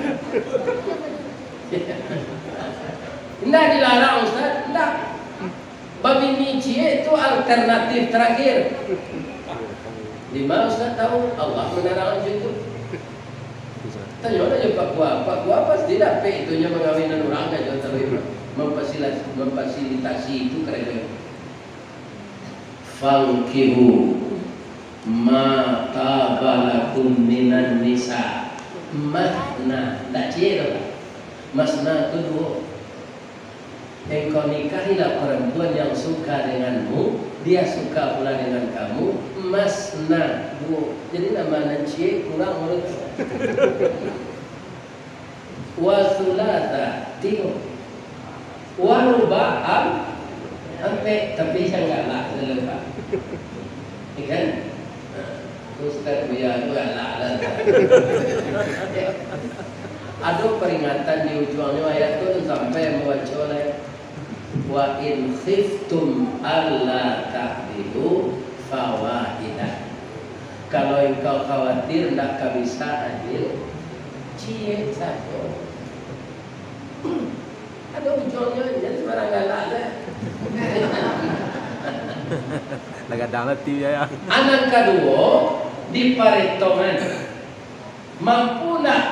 Indak dilarang, Ustaz, indak. Babini ciek tu alternatif terakhir. Di ma Ustaz tahu? Allah manarang macam tu. Tanyolah jo Pak Kua. Pak Kua pasti dapek itu nyo mangawinkan urang kan, jo taruih mampasilas-, mampasilitasi itu karajo. Fankihu ma taba lakum minan nisa. Masna, ndak ciek doh. Masna tu duo. Engkau nikahilah perempuan yang suka denganmu, dia suka pula dengan kamu, masna, duo. Jadi, nambah nan ciek kurang urang tu. Wa sulasa, tigo. Wa ruba, am-, ampek, tapi jan galak dulu, Pak. Ya kan? Nah, Ustaz Buya tu galak lah. Ado peringatan di ujuangnyo ayat tu, sampai mambaco lai. Wa in khiftum alla ta'dilu fawahidah. Kalau engkau khawatir ndak ka bisa adil, ciek sajo. Ado ujuangnyo, jan sambarang galak lah. Lah gadang lah ti, ya. Nan kaduo, diparetongan. Mampu ndak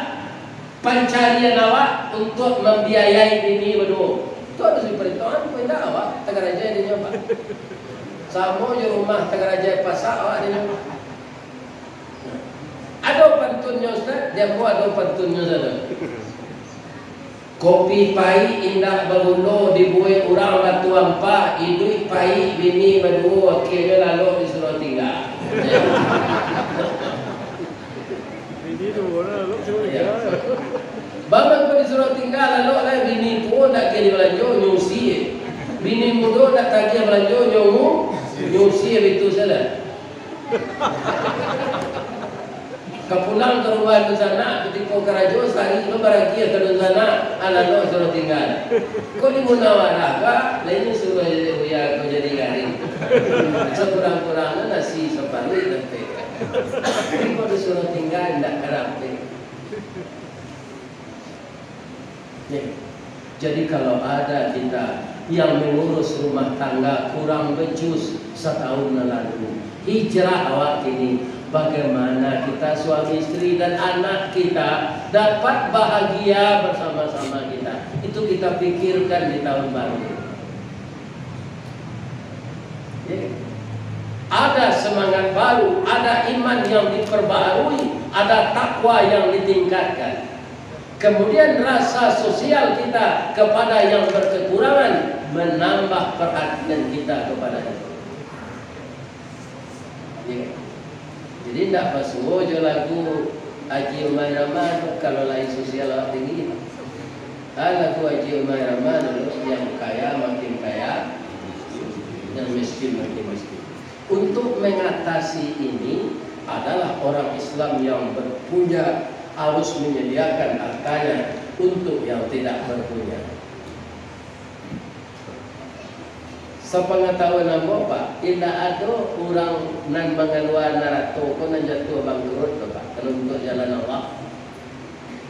pancarian awak untuak mambiayai bini baduo? Tu harus diparetongan, kok indak awak tagaraja dinyo, Pak. Samo jo rumah tagaraja pasak awak dinyo. Ado pantunnyo, Ustaz? Di ambo ado pantunnyo sajo. Kopi paik indak baguno dibuek urang Batu Ampek, iduik paik bini baduo, akienyo lalok disuruah tingga. Bini duo lalok disuruah tingga. Bang, mangko disuruah tingga, lalok lah bini tuo ndak agiah dibalanjo, nyusi. Bini mudo ndak tagiah balanjo, nyo-, nyusi, bitu sajo. Ka pulang ka rumah dunsanak, kutiko karajo, sari lo baragiah ka dunsanak, alah lo suruah tingga. Ko di munawarah ka, lain suruah buya ko jadi garing. Sakurang-kurangnyo nasi saparuik dapek. Ko disuruah tingga, indak ka dapek. Ya. Jadi, kalau ada kita yang mengurus rumah tangga kurang becus setahun yang lalu, hijrah awak kini, bagaimana kita suami istri dan anak kita dapat bahagia bersama-sama kita? Itu kita pikirkan di tahun baru. Ya. Ada semangat baru, ada iman yang diperbaharui, ada takwa yang ditingkatkan. Kemudian rasa sosial kita kepada yang berkekurangan menambah perhatian kita kepada itu. Ya. Jadi, ndak basuo jo lagu Haji Umar Rama tu, kalau lai sosial awak tinggi. Ah, lagu Haji Umar Rama dulu, yang kaya makin kaya, yang miskin makin miskin. Untuk mengatasi ini adalah orang Islam yang berpunya harus menyediakan hartanya untuk yang tidak berpunya. Sapangatahuan ambo, Pak, indak ado urang nan mangalua narato ko nan jatuah bangkrut tu, Pak, kalau untuk jalan Allah.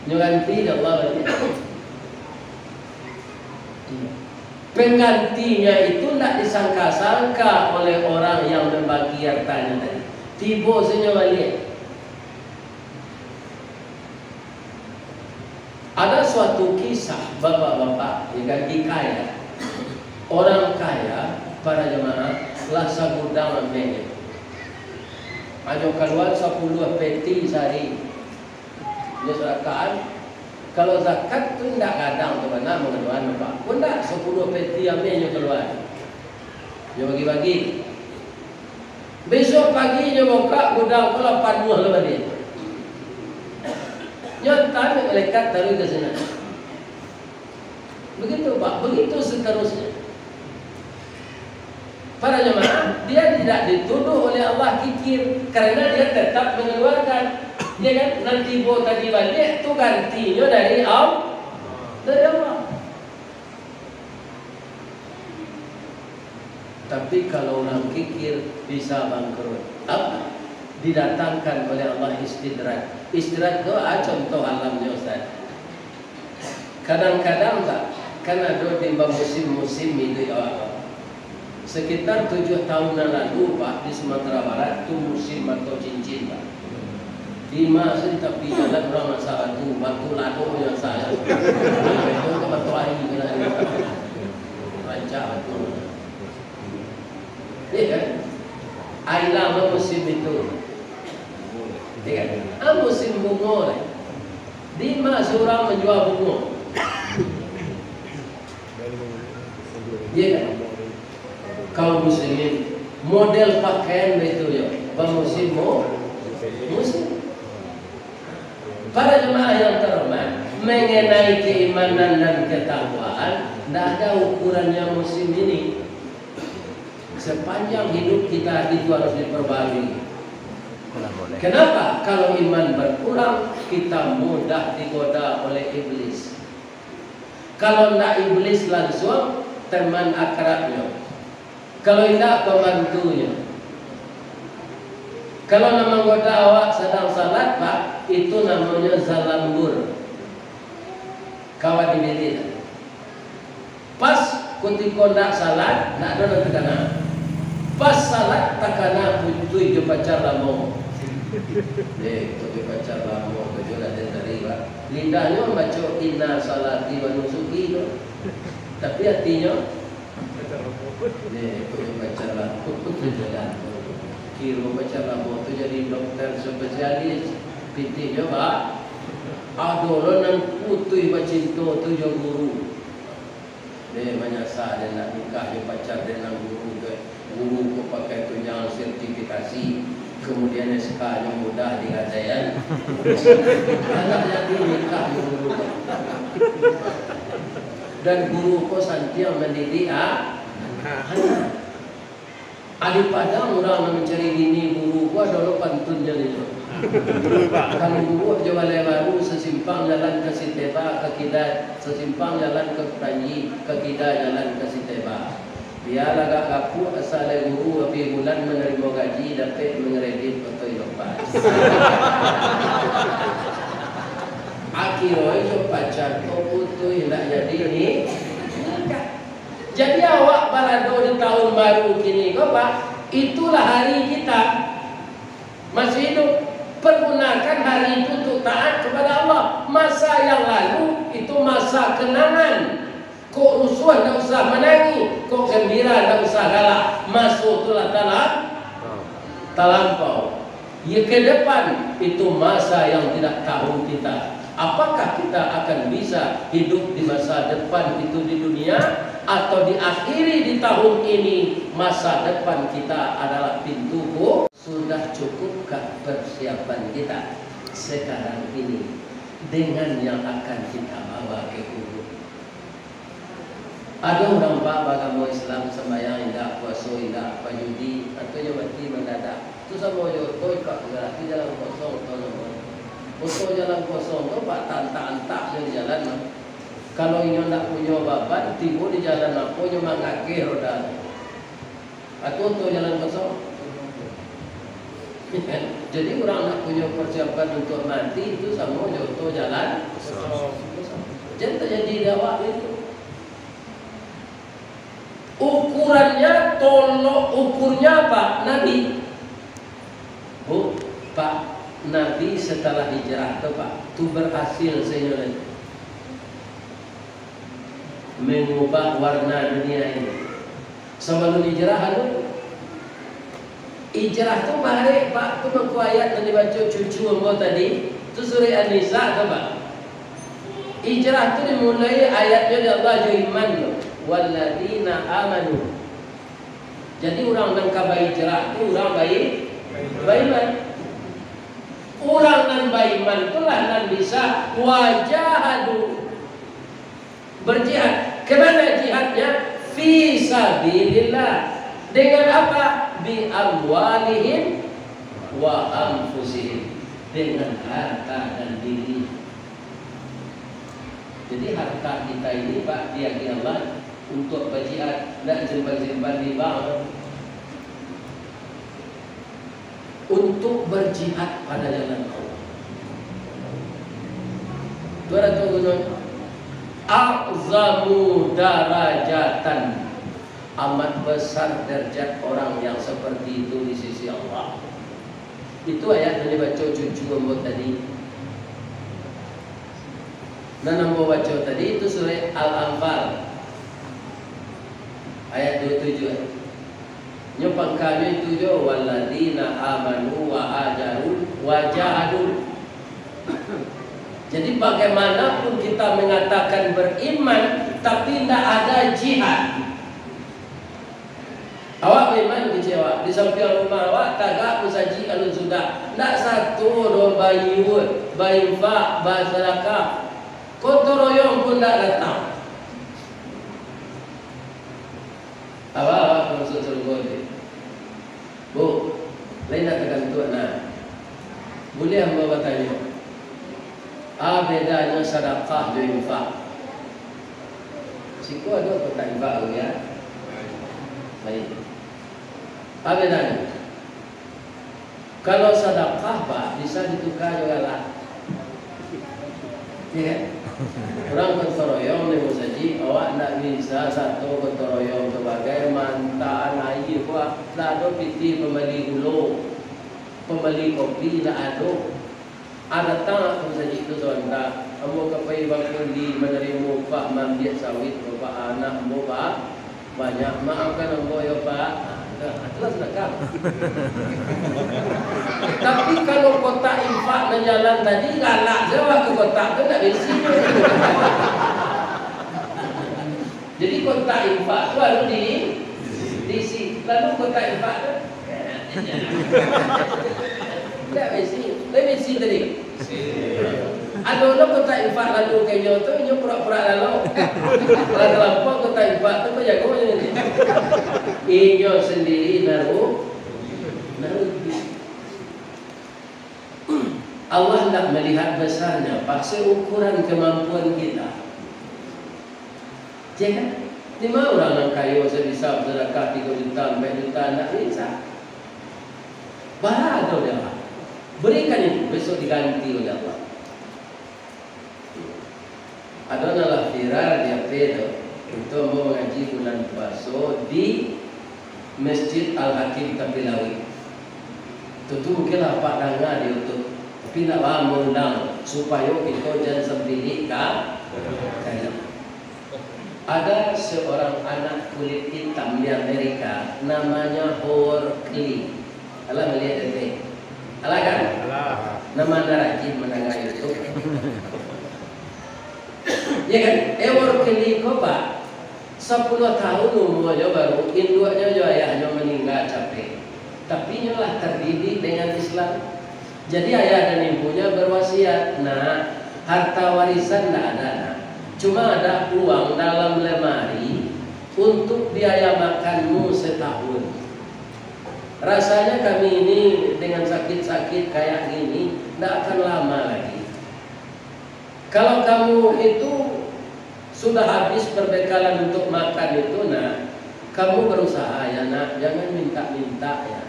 Nyo ganti dek Allah baliak. Penggantinya itu ndak disangka-sangka oleh orang yang membagi hartanya tadi. Tibo sajo baliak. Ada suatu kisah bapak-bapak, ya kan, hikayat. Orang kaya, para jemaah, lah sagudang amehnyo. Hanyo kalua sapuluah peti sahari. Nyo sadakahan. Kalau zakat tu indak gadang tu bana mangaluan, Pak. Pun ndak, sapuluah peti amehnyo kalua. Nyo bagi-bagi. Bisuak pagi nyo bukak, gudang ko lah panuah lah baliak. Nyo antaan malaikat taruih ka sinan. Begitu, Pak, begitu seterusnya. Para jemaah, dia tidak dituduh oleh Allah kikir, karena dia tetap mengeluarkan. Ya kan? Nan tibo tadi baliak tu gantinyo dari Al-, dari Allah. Tapi kalau urang kikir, bisa bangkrut. Apa? Didatangkan oleh Allah istidraj. Istidraj tu, ah, contoh alamnyo, Ustaz. Kadang-kadang, Pak, kan ado di musim-musim iduik awak, Pak. Sekitar tujuah tahun nan lalu, Pak, di Sumatera Barat tu musim mato cincin, Pak. Dima sajo tapi jalan urang masak batu, batu lado nyo masak. Itu ka mato ari kena. Rancak batu. Iya kan? Ai lah musim itu. Iya kan? Ah, musim bungo lah. Dima surang manjua bungo. Iya kan? Kaum muslimin, model pakaian baitu yo, bamusim mu-, musim. Para jemaah yang terhormat, mengenai keimanan dan ketakwaan, ndak ada ukurannya musim ini. Sepanjang hidup kita itu harus diperbarui. Kenapa? Kalau iman berkurang, kita mudah digoda oleh iblis. Kalau ndak iblis langsung, teman akrabnyo. Kalau indak, pambantunyo. Kalau nan manggoda awak sadang salat, Pak, itu namonyo zalambur. Kawan di bilik. Pas kutiko ndak salat, ndak ado nan takana. Pas salat takana putuih jo pacar lamo. Eh, kok jo pacar lamo, kok jo lah den tadi, Pak. Lidahnyo mambaco inna salati wa nusuki tu. Tapi atinyo, eh, kok jo pacar lamo, pacar lamo. Kiro pacar lamo tu jadi dokter spesialis. Pitih jo, Pak. Ado lo nan putuih bacinto tu jo guru. Deh, manyasa den nak nikah jo pacar den nan guru tu, eh. Guru ko pakai tunjangan sertifikasi, kemudian S K-nyo mudah digadaian. Anak jadi nikah jo guru tu. Dan guru ko santiang mandidik, ah, anak. Di Padang urang nan mancari bini guru ko ado lo pantunnyo ni. Kalau guru jo balai baru, sasimpang jalan ka Siteba, ka kida, sasimpang jalan ka Kutanji, ka kida jalan ka Siteba. Bialah agak gapuak, asa lai guru abih bulan manarimo gaji, dapek mangredit oto Indomaret. Akhironyo jo pacar ko putuih, indak jadi ni. Jadi awak barado di tahun baru kini ko, Pak, itulah hari kita masih hidup. Pergunakan hari itu untuk taat kepada Allah. Masa yang lalu itu masa kenangan. Kok rusuah, ndak usah manangih. Kok gembira, ndak usah galak. Maso tu lah talam-, talampau. Ya, ke depan itu masa yang tidak tahu kita. Apakah kita akan bisa hidup di masa depan itu di dunia, atau diakhiri di tahun ini, masa depan kita adalah pintu ku-, sudah cukupkah persiapan kita sekarang ini dengan yang akan kita bawa ke kubur? Ado urang, Pak, bagamo Islam, sambayang indak, puaso indak, bajudi, katonyo mati mandadak. Tu samo jo oto, Pak, bagarakan jalan kosong, oto namo. Oto jalan kosong tu, Pak, taantak-antak jo di jalan, Pak. Kalau inyo ndak punyo baban, tibo di jalan apo, inyo mangakeh roda tu. Atau oto jalan kosong. Jadi, urang nak punyo persiapan untuk mati itu samo jo oto jalan kosong. Jan tajadi di awak itu. Ukurannya, tolok ukurnya apa? Nabi. Bu, Pak, Nabi setelah hijrah tu, Pak, tu berhasil sainyo tadi. Mengubah warna dunia ini. Sabalun hijrah, anu, hijrah tu barek, Pak, tu mangko ayat nan dibaco cucu ambo tadi, tu surah An-Nisa tu, Pak. Hijrah tu dimulai ayatnyo di Allah jo iman tu. Walladzina amanu. Jadi, urang nan ka bahijrah tu urang bai-, baiman. Urang nan baiman tu lah nan bisa wajahadu. Berjihad. Kemana jihadnya? Fi sabilillah. Dengan apa? Bi amwalihim wa anfusihim. Dengan harta dan diri. Jadi, harta kita ini, Pak, diagiah Allah untuk berjihad, ndak simpan-simpan di bank. Untuk berjihad pada jalan Allah. Tu ado tu gunonyo, a'zamu darajatan, amat besar derajat orang yang seperti itu di sisi Allah. Itu ayat nan dibaco cucu ambo tadi. Nan ambo baco tadi itu surah Al-Anfal, ayat dua tujuh. Nyo pangkanyo itu jo, "Walladzina amanu wa hajaru wa jahadu." Jadi, bagaimanapun kita mengatakan beriman, tapi ndak ada jihad. Awak baiman kecek awak, di sampiang rumah awak tagak masajik alun sudah, ndak sato doh baiyo, bainfak, basadakah. Gotong royong pun ndak datang. Awak, awak ka masuak sarugo tu. Bu, lain ndak tagantuak nah. Buliah ambo batanyo, a bedanyo sadakah jo infak? Siko ado kotak infak tu, ya? Baik. A bedanyo? Kalau sadakah, Pak, bisa dituka jo galak. Iya kan? Urang gotong royong di masajik, awak ndak bisa sato gotong royong tu bagai mantaan aia, Pak. Lah ado pitih pambali gulo, pambali kopi lah ado. Ah, datang aku sajik tu sabanta. Ambo ka pai bakundi manarimo upah maambiak sawit, Bapak, anak ambo ba-, banyak. Maafkan ambo yo, Pak. Ah, itulah sadakah. Tapi kalau kotak infak nan jalan tadi, galak se awak ka kotak tu, ndak baisi. Jadi kotak infak tu harus di, diisi. Lalu kotak infak tu, ndak baisi. Ndak baisi tadi. Ado lo kotak infak lalu ka inyo tu, inyo pura-pura lalu. Lah talampau kotak infak tu, ko jago inyo ni. Inyo sandiri naru-, narugi. Allah ndak malihat basarnyo, Pak, seukuran kamampuan kita. Ya kan? Di ma urang nan kayo sa bisa basadakah tigo juta, ampek juta, ndak bisa. Bara ado dek Allah. Berikan itu, besok diganti oleh Allah. Ado nan lah viral di F B tu, itu ambo mangaji bulan puaso di Masjid Al-Hakim Tapi Lauik. Tu, tu mungkin lah Apak danga di YouTube, tapi ndak baa ambo undang, supayo kito jan sampilik ka, ka inyo. Ada seorang anak kulit hitam di Amerika, namanya Howard Kelly. Alah maliek tadi? Alah kan? Alah. Nan ma nan rajin mandanga YouTube. Ya kan? Howard Kelly ko, Pak, sapuluah tahun umuanyo baru, induaknyo jo ayahnyo maningga capek. Tapi inyo lah terdidik dengan Islam. Jadi ayah dan ibunya berwasiat, "Nak, harta warisan ndak ada, Nak. Cuma ada uang dalam lemari untuk biaya makanmu setahun." Rasanya kami ini dengan sakit-sakit kayak gini, ndak akan lama lagi. Kalau kamu itu sudah habis perbekalan untuk makan itu, Nak, kamu berusaha ya, Nak, jangan minta-minta ya.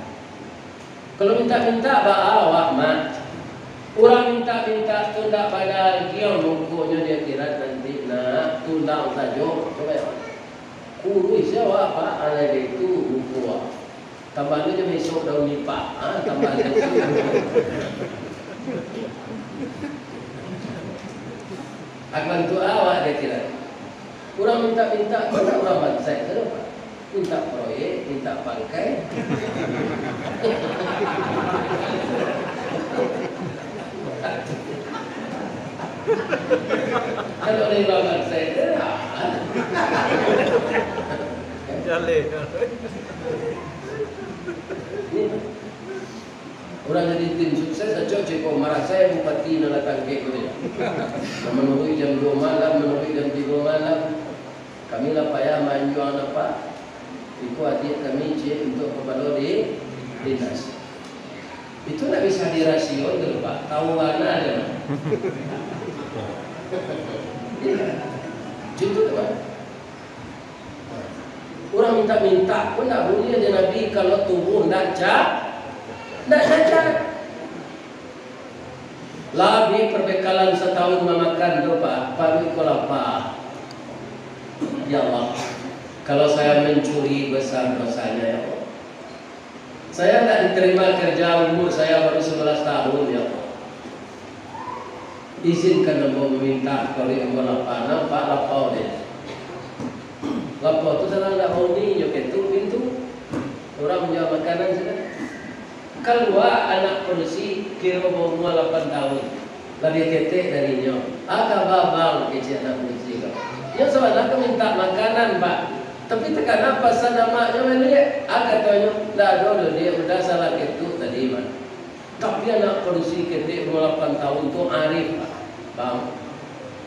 Kalau minta-minta, baa awak, Mak? Urang minta-minta tu ndak badagiang mukonyo di akhirat nanti, Nak, tulang sajo. Coba ya. Kuruih se awak, Pak, alai itu muko awak. Tambah tu jo mesok daun nipah. Ha, tambah tu. Akan tu awak dia kira. Urang minta-minta, mana urang bansaik tu, Pak? Minta proyek, minta pangkai. Kalau dari urang bansaik tu, ah. Jaleh. Urang jadi tim sukses, acok ceko marasai bupati nan lah tangkek ko. Nan manuruik jam duo malam, manuruik jam tigo malam. Kami lah payah manjuang napa. Iko adiak kami ciek untuak kapalo di dinas. Itu ndak bisa dirasio tu, Pak. Tahu bana aja, Pak. Iya. Gitu tu, Pak. Urang minta-minta pun ndak buliah dek Nabi kalau tubuh ndak ca-, ndak cacat. Lah abih perbekalan satahun mamakan tu, Pak, paruik ko lapa. Ya Allah, kalau saya mencuri besar dosanya, ya Allah. Saya ndak diterima kerja, umur saya baru sebelas tahun, ya Allah. Izinkan ambo maminta paruik ambo lapa, nampak lapau deh. Lapau tu salah ndak bauni, nyo ketuk pintu. Urang manjua makanan sudah. Kalua anak padusi, kiro baumua lapan tahun. Labiah ketek dari inyo. "A kaba, Bang?" kecek anak padusi ko. Inyo sabana ka minta makanan, Pak. Tapi takana pasan amaknyo baliak. A katonyo, "Ndak ado doh, Diak, udah salah ketuk tadi, Bang." Tapi anak padusi ketek umua lapan tahun tu arif, Pak. "Bang,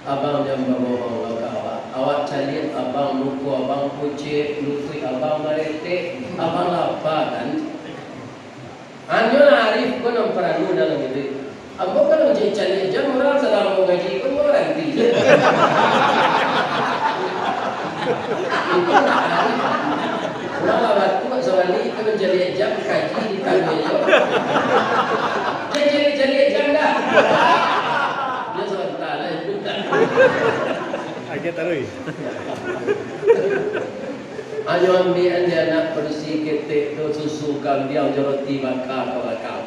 abang jan babohong lo ka awak. Awak caliak abang, muko abang pucek, lutuik abang baretek, abang lapa kan?" Hanyo lah arif ko nan paralu dalam iduik. Ambo kalau caliak jam urang sadang mangaji ko, ambo baranti se. Itu ndak arif. Urang lah batua sabalik tu mancaliak jam, kaji di tangah jo. Jan caliak-caliak jam dah. Jan sabanta lah. Agiah taruih. Hanyo ambiak an dek anak padusi ketek tu susu kambiang jo roti baka ka bakal.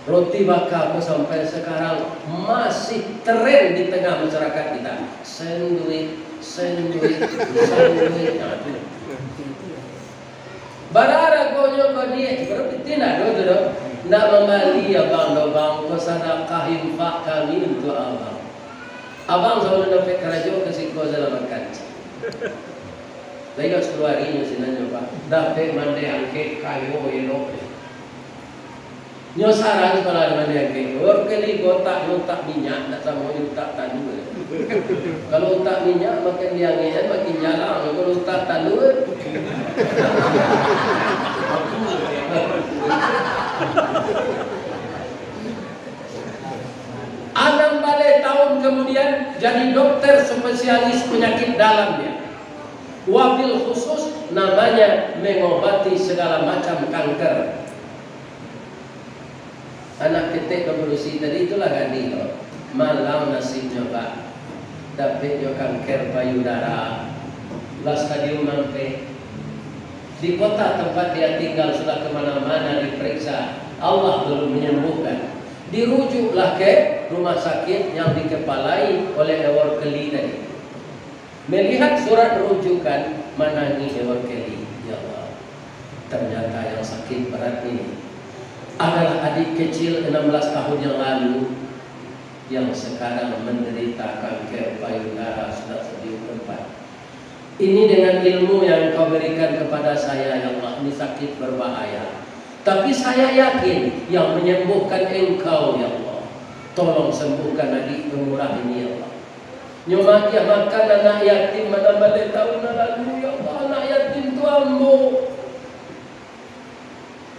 Roti baka ko sampai sakarang masih tren di tangah masyarakat kita. Sandwich, sandwich, sandwich. Nah, tu. Bara aragonyo ko, Diak? Bara piti ndak ado tu doh. Ndak mambali abang doh, Bang, ko sadakah infak kami untuak abang. Abang sabalun dapek karajo ka siko salah makan. Lah iyo sapuluah ari nyo sinan nyo, Pak. Dapek mandeh angkek kayo elok. Nyo saran sakolah di mandeh angkek. Workeli ko utak, nyo utak minyak, ndak samo jo utak talua. Kalau utak minyak makin diangek-an, makin jalang. Kalau utak talua, anam baleh tahun kemudian, jadi dokter spesialis penyakit dalam dia. Wabil khusus namanya mengobati segala macam kanker. Anak ketek revolusi tadi itulah gadih tu. Malang nasibnyo, Pak. Dapeknyo kanker payudara. Lah stadium ampek. Di kota tempat dia tinggal sudah kemana-mana diperiksa. Allah belum menyembuhkan. Dirujuklah ke rumah sakit yang dikepalai oleh Eworkeli tadi. Melihat surat rujukan, manangih Eworkeli, "Ya Allah, ternyata yang sakit berat ini adalah adik kecil enam belas tahun yang lalu, yang sekarang menderita kanker payudara sudah stadium empat. Ini dengan ilmu yang Engkau berikan kepada saya, ya Allah, ini sakit berbahaya. Tapi saya yakin yang menyembuhkan Engkau, ya Allah. Tolong sembuhkan adik pemurah ini, ya Allah." Nyo maagiah makan anak yatim, manambah leh tahun nan lalu, ya Allah, anak yatim tu ambo.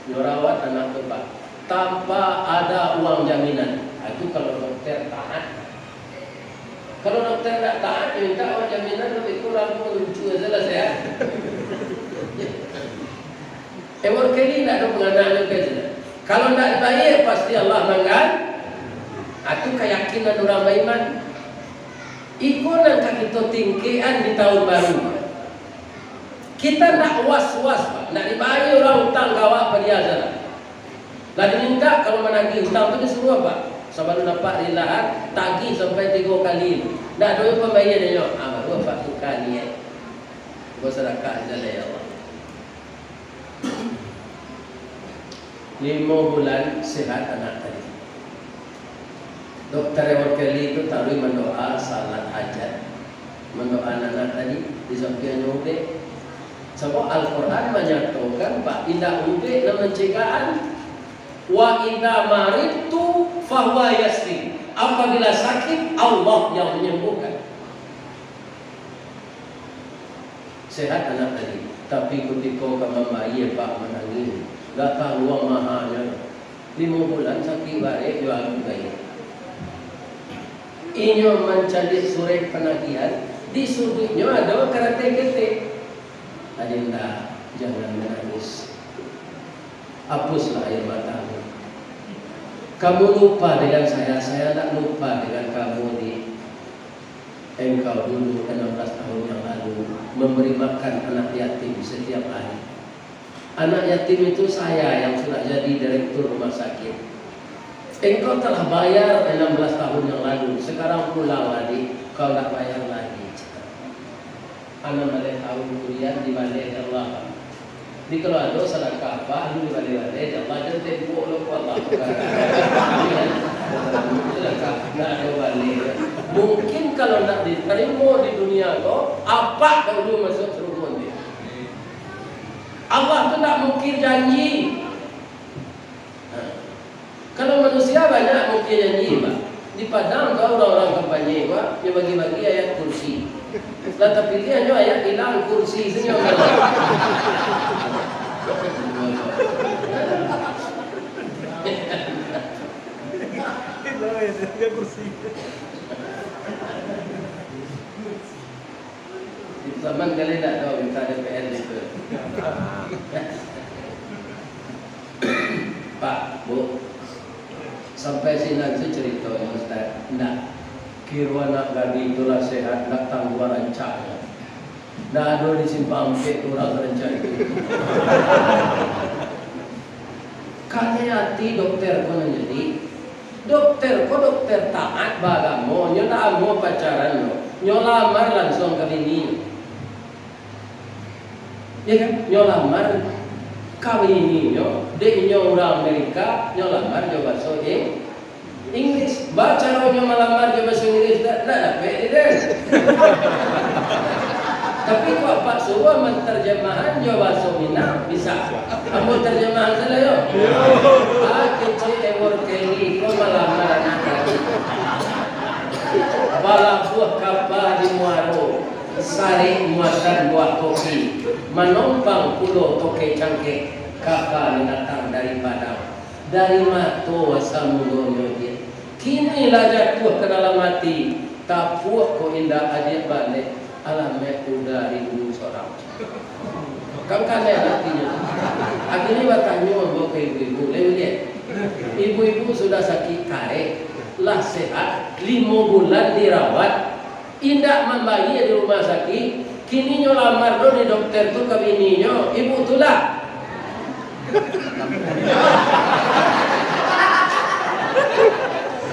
Nyo rawat anak tu, Pak, tanpa ada uang jaminan. Ah, itu kalau dokter taat. Kalau dokter ndak taat, nyo minta uang jaminan, lebih kurang pun lucu sajo lah sehat. Eworkeli ndak ado panganaknyo ka sinan. Kalau ndak dibayia, pasti Allah manggan-, ah, tu kayakinan urang baiman. Iko nan ka kito tingkekan di tahun baru. Kita ndak was-was, Pak. Ndak dibayia urang utang ka awak padiah sajo. Lah diminta, kalau managih utang tu disuruah, Pak. Sabalun dapat rilahan, tagih sampai tigo kali. Ndak ado pambayia nyo. Ah, baru Apak tuka niaik. Basadakah sajo, ya Allah. Limo bulan sehat anak tadi. Dokter Eworkeli tu taruih mandoa salat hajat. Mandoa anak tadi di sampiangnyo ubek. Sabab Al-Quran manyatokan, Pak, indak ubek nan mancegahan. "Wa idza maridtu fahuwa yasfi." Apabila sakit, Allah yang menyembuhkan. Sehat anak tadi, tapi kutiko ka mambayia, Pak, manangih, ndak tahu uang mahanyo. Limo bulan sakik barek jo alu bayia. Inyo mancaliak surek panagihan, di suduiknyo ado karateh ketek. Adinda, jangan menangis. Hapuslah aia matamu. Kamu lupa dengan saya, saya ndak lupa dengan kamu, Dik. Engkau dulu enam belas tahun yang lalu memberi makan anak yatim setiap hari. Anak yatim itu saya yang sudah jadi direktur rumah sakit. Engkau telah bayar enam belas tahun yang lalu, sekarang pulanglah, Dik, kau ndak bayar lagi. Anam baleh tahun kuliah dibaleh dek Allah. Jadi kalau ado sadakah apak, alun dibaleh-baleh dek Allah, jan tembok lo ko Allah. Sadakah ndak ado baleh. Mungkin kalau ndak ditarimo di dunia ko, apak dahulu masuak sarugo nanti. Allah tu ndak mungkin janji. Nah, kalau manusia banyak mungkin janji, Pak. Di Padang tu urang-urang kampanye, Pak, nyo bagi-bagi ayat kursi. Lah tapiliah nyo ayat ilang kursi tu nyo. Ilang ayat kursi. Zaman kali ndak tahu minta D P R gitu. Pak, Bu, sampai sinan se caritonyo, Ustaz. Ndak. Kiro anak gadih tu lah sehat, ndak tangguang rancaknyo. Ndak ado di Simpang Ampek urang rancak itu. Kanai ati dokter ko nan jadi. Dokter ko dokter taat baagamo, nyo ndak amuah pacaran doh. Nyo lamar lansuang ka bininyo. Iyo kan? Nyo lamar ka bininyo, dek inyo urang Amerika, nyo lamar jo baso Ing-, Inggris. Baa caronyo malamar jo baso Inggris, ndak, ndak dapek di den. Tapi kok apak suruah mantarjamahan jo baso Minang, bisa. Ambo tarjamahan sajo yo. Ah, kecek Ewor Kelly, ko malamar anak gadih. Balabuah kapa di muaro, sarek muatan buah kopi, manompang pulo tokek cangkek, kapa nan datang dari Padang. Dari mato asa mulonyo diak. Kini lah jatuah ka dalam ati, tapuak ko indak adiak baleh, alamaik uda rindu sorang. Kan kanai atinyo. Akhirnyo batanyo ambo ka ibu-ibu, lai liek. Ibu-ibu sudah sakik kareh, lah sehat, limo bulan dirawat, indak mambayia di rumah sakik, kini nyo lamar lo di dokter tu ka bininyo, ibu tulak.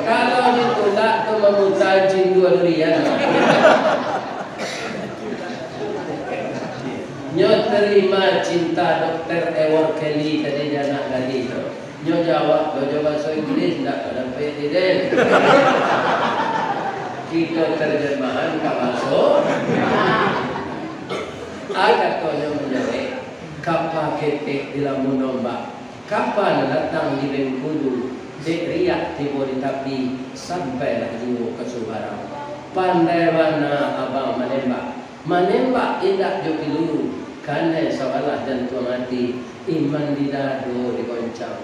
Kalau ditulak tu mamuta cindua durian. Nyo tarima cinta dokter Ewor Kelly tadi di anak gadih tu. Nyo jawab lo jo baso Inggris, ndak ka dapek di den. Kito tarjamahan ka baso. Ah, katonyo manjawek, kapa ketek di lamun ombak, kapa nan datang di Bengkulu, dek riak tibo di tapi, sampailah juo ka Subarang. Pandai bana abang manembak. Manembak indak jo piluru, kanai sabalah jantuang ati, iman di dado digoncang.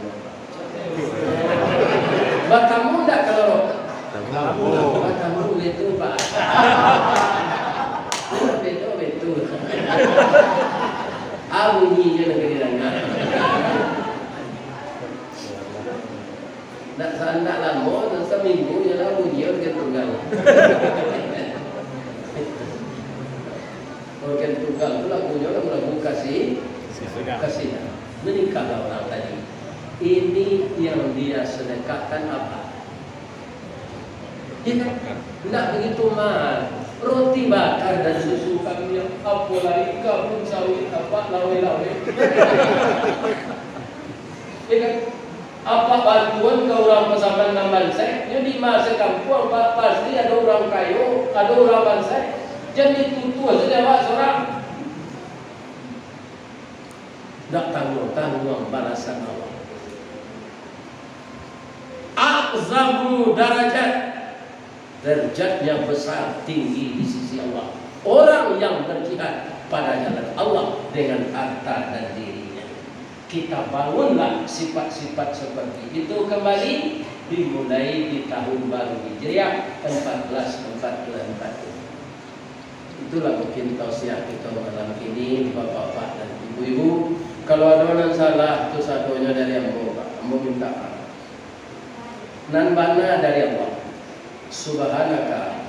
Batamu ndak kalau batamu betul, Pak. Betul, betul. Ah, bunyinyo nak kena dengar. Ndak sa-, ndak lamo, ndak saminggu, nyo lah bunyi organ tunggal. Organ tunggal tu lagunyo lagu-lagu kasih, kasih. Menikahlah orang tadi. Ini yang dia sedekahkan apa? Ya kan? Ndak begitu mahal. Roti bakar dan susu kami yang apo lai, kabun sawit, apa, laweh-laweh. Ya kan? Apak bantuan ka urang Pasaman nan bansaik, nyo di ma sakampuang, pa-, pasti ado urang kayo, ado urang bansaik. Jan ditutuah sajo awak sorang. Ndak tangguang-tangguang balasan Allah. A'zamu darajat, derajatnya besar, tinggi di sisi Allah. Orang yang berjihad pada jalan Allah dengan harta dan dirinya. Kita bangunlah sifat-sifat seperti itu kembali, dimulai di tahun baru Hijriah empat belas empat puluh empat. Itulah mungkin tausiah kita malam kini, bapak-bapak dan ibu-ibu. Kalau ada nan salah, tu sadonyo dari ambo, Pak. Ambo minta maaf. Nan bana dari Allah. Subhanaka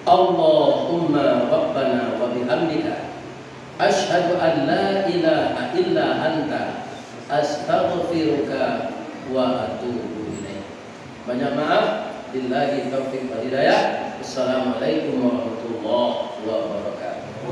Allahumma Rabbana wa bihamdika, asyhadu an la ilaha illa anta, astaghfiruka wa atubu ilaik. Banyak maaf. Billahi taufiq wal hidayah. Assalamualaikum warahmatullahi wabarakatuh.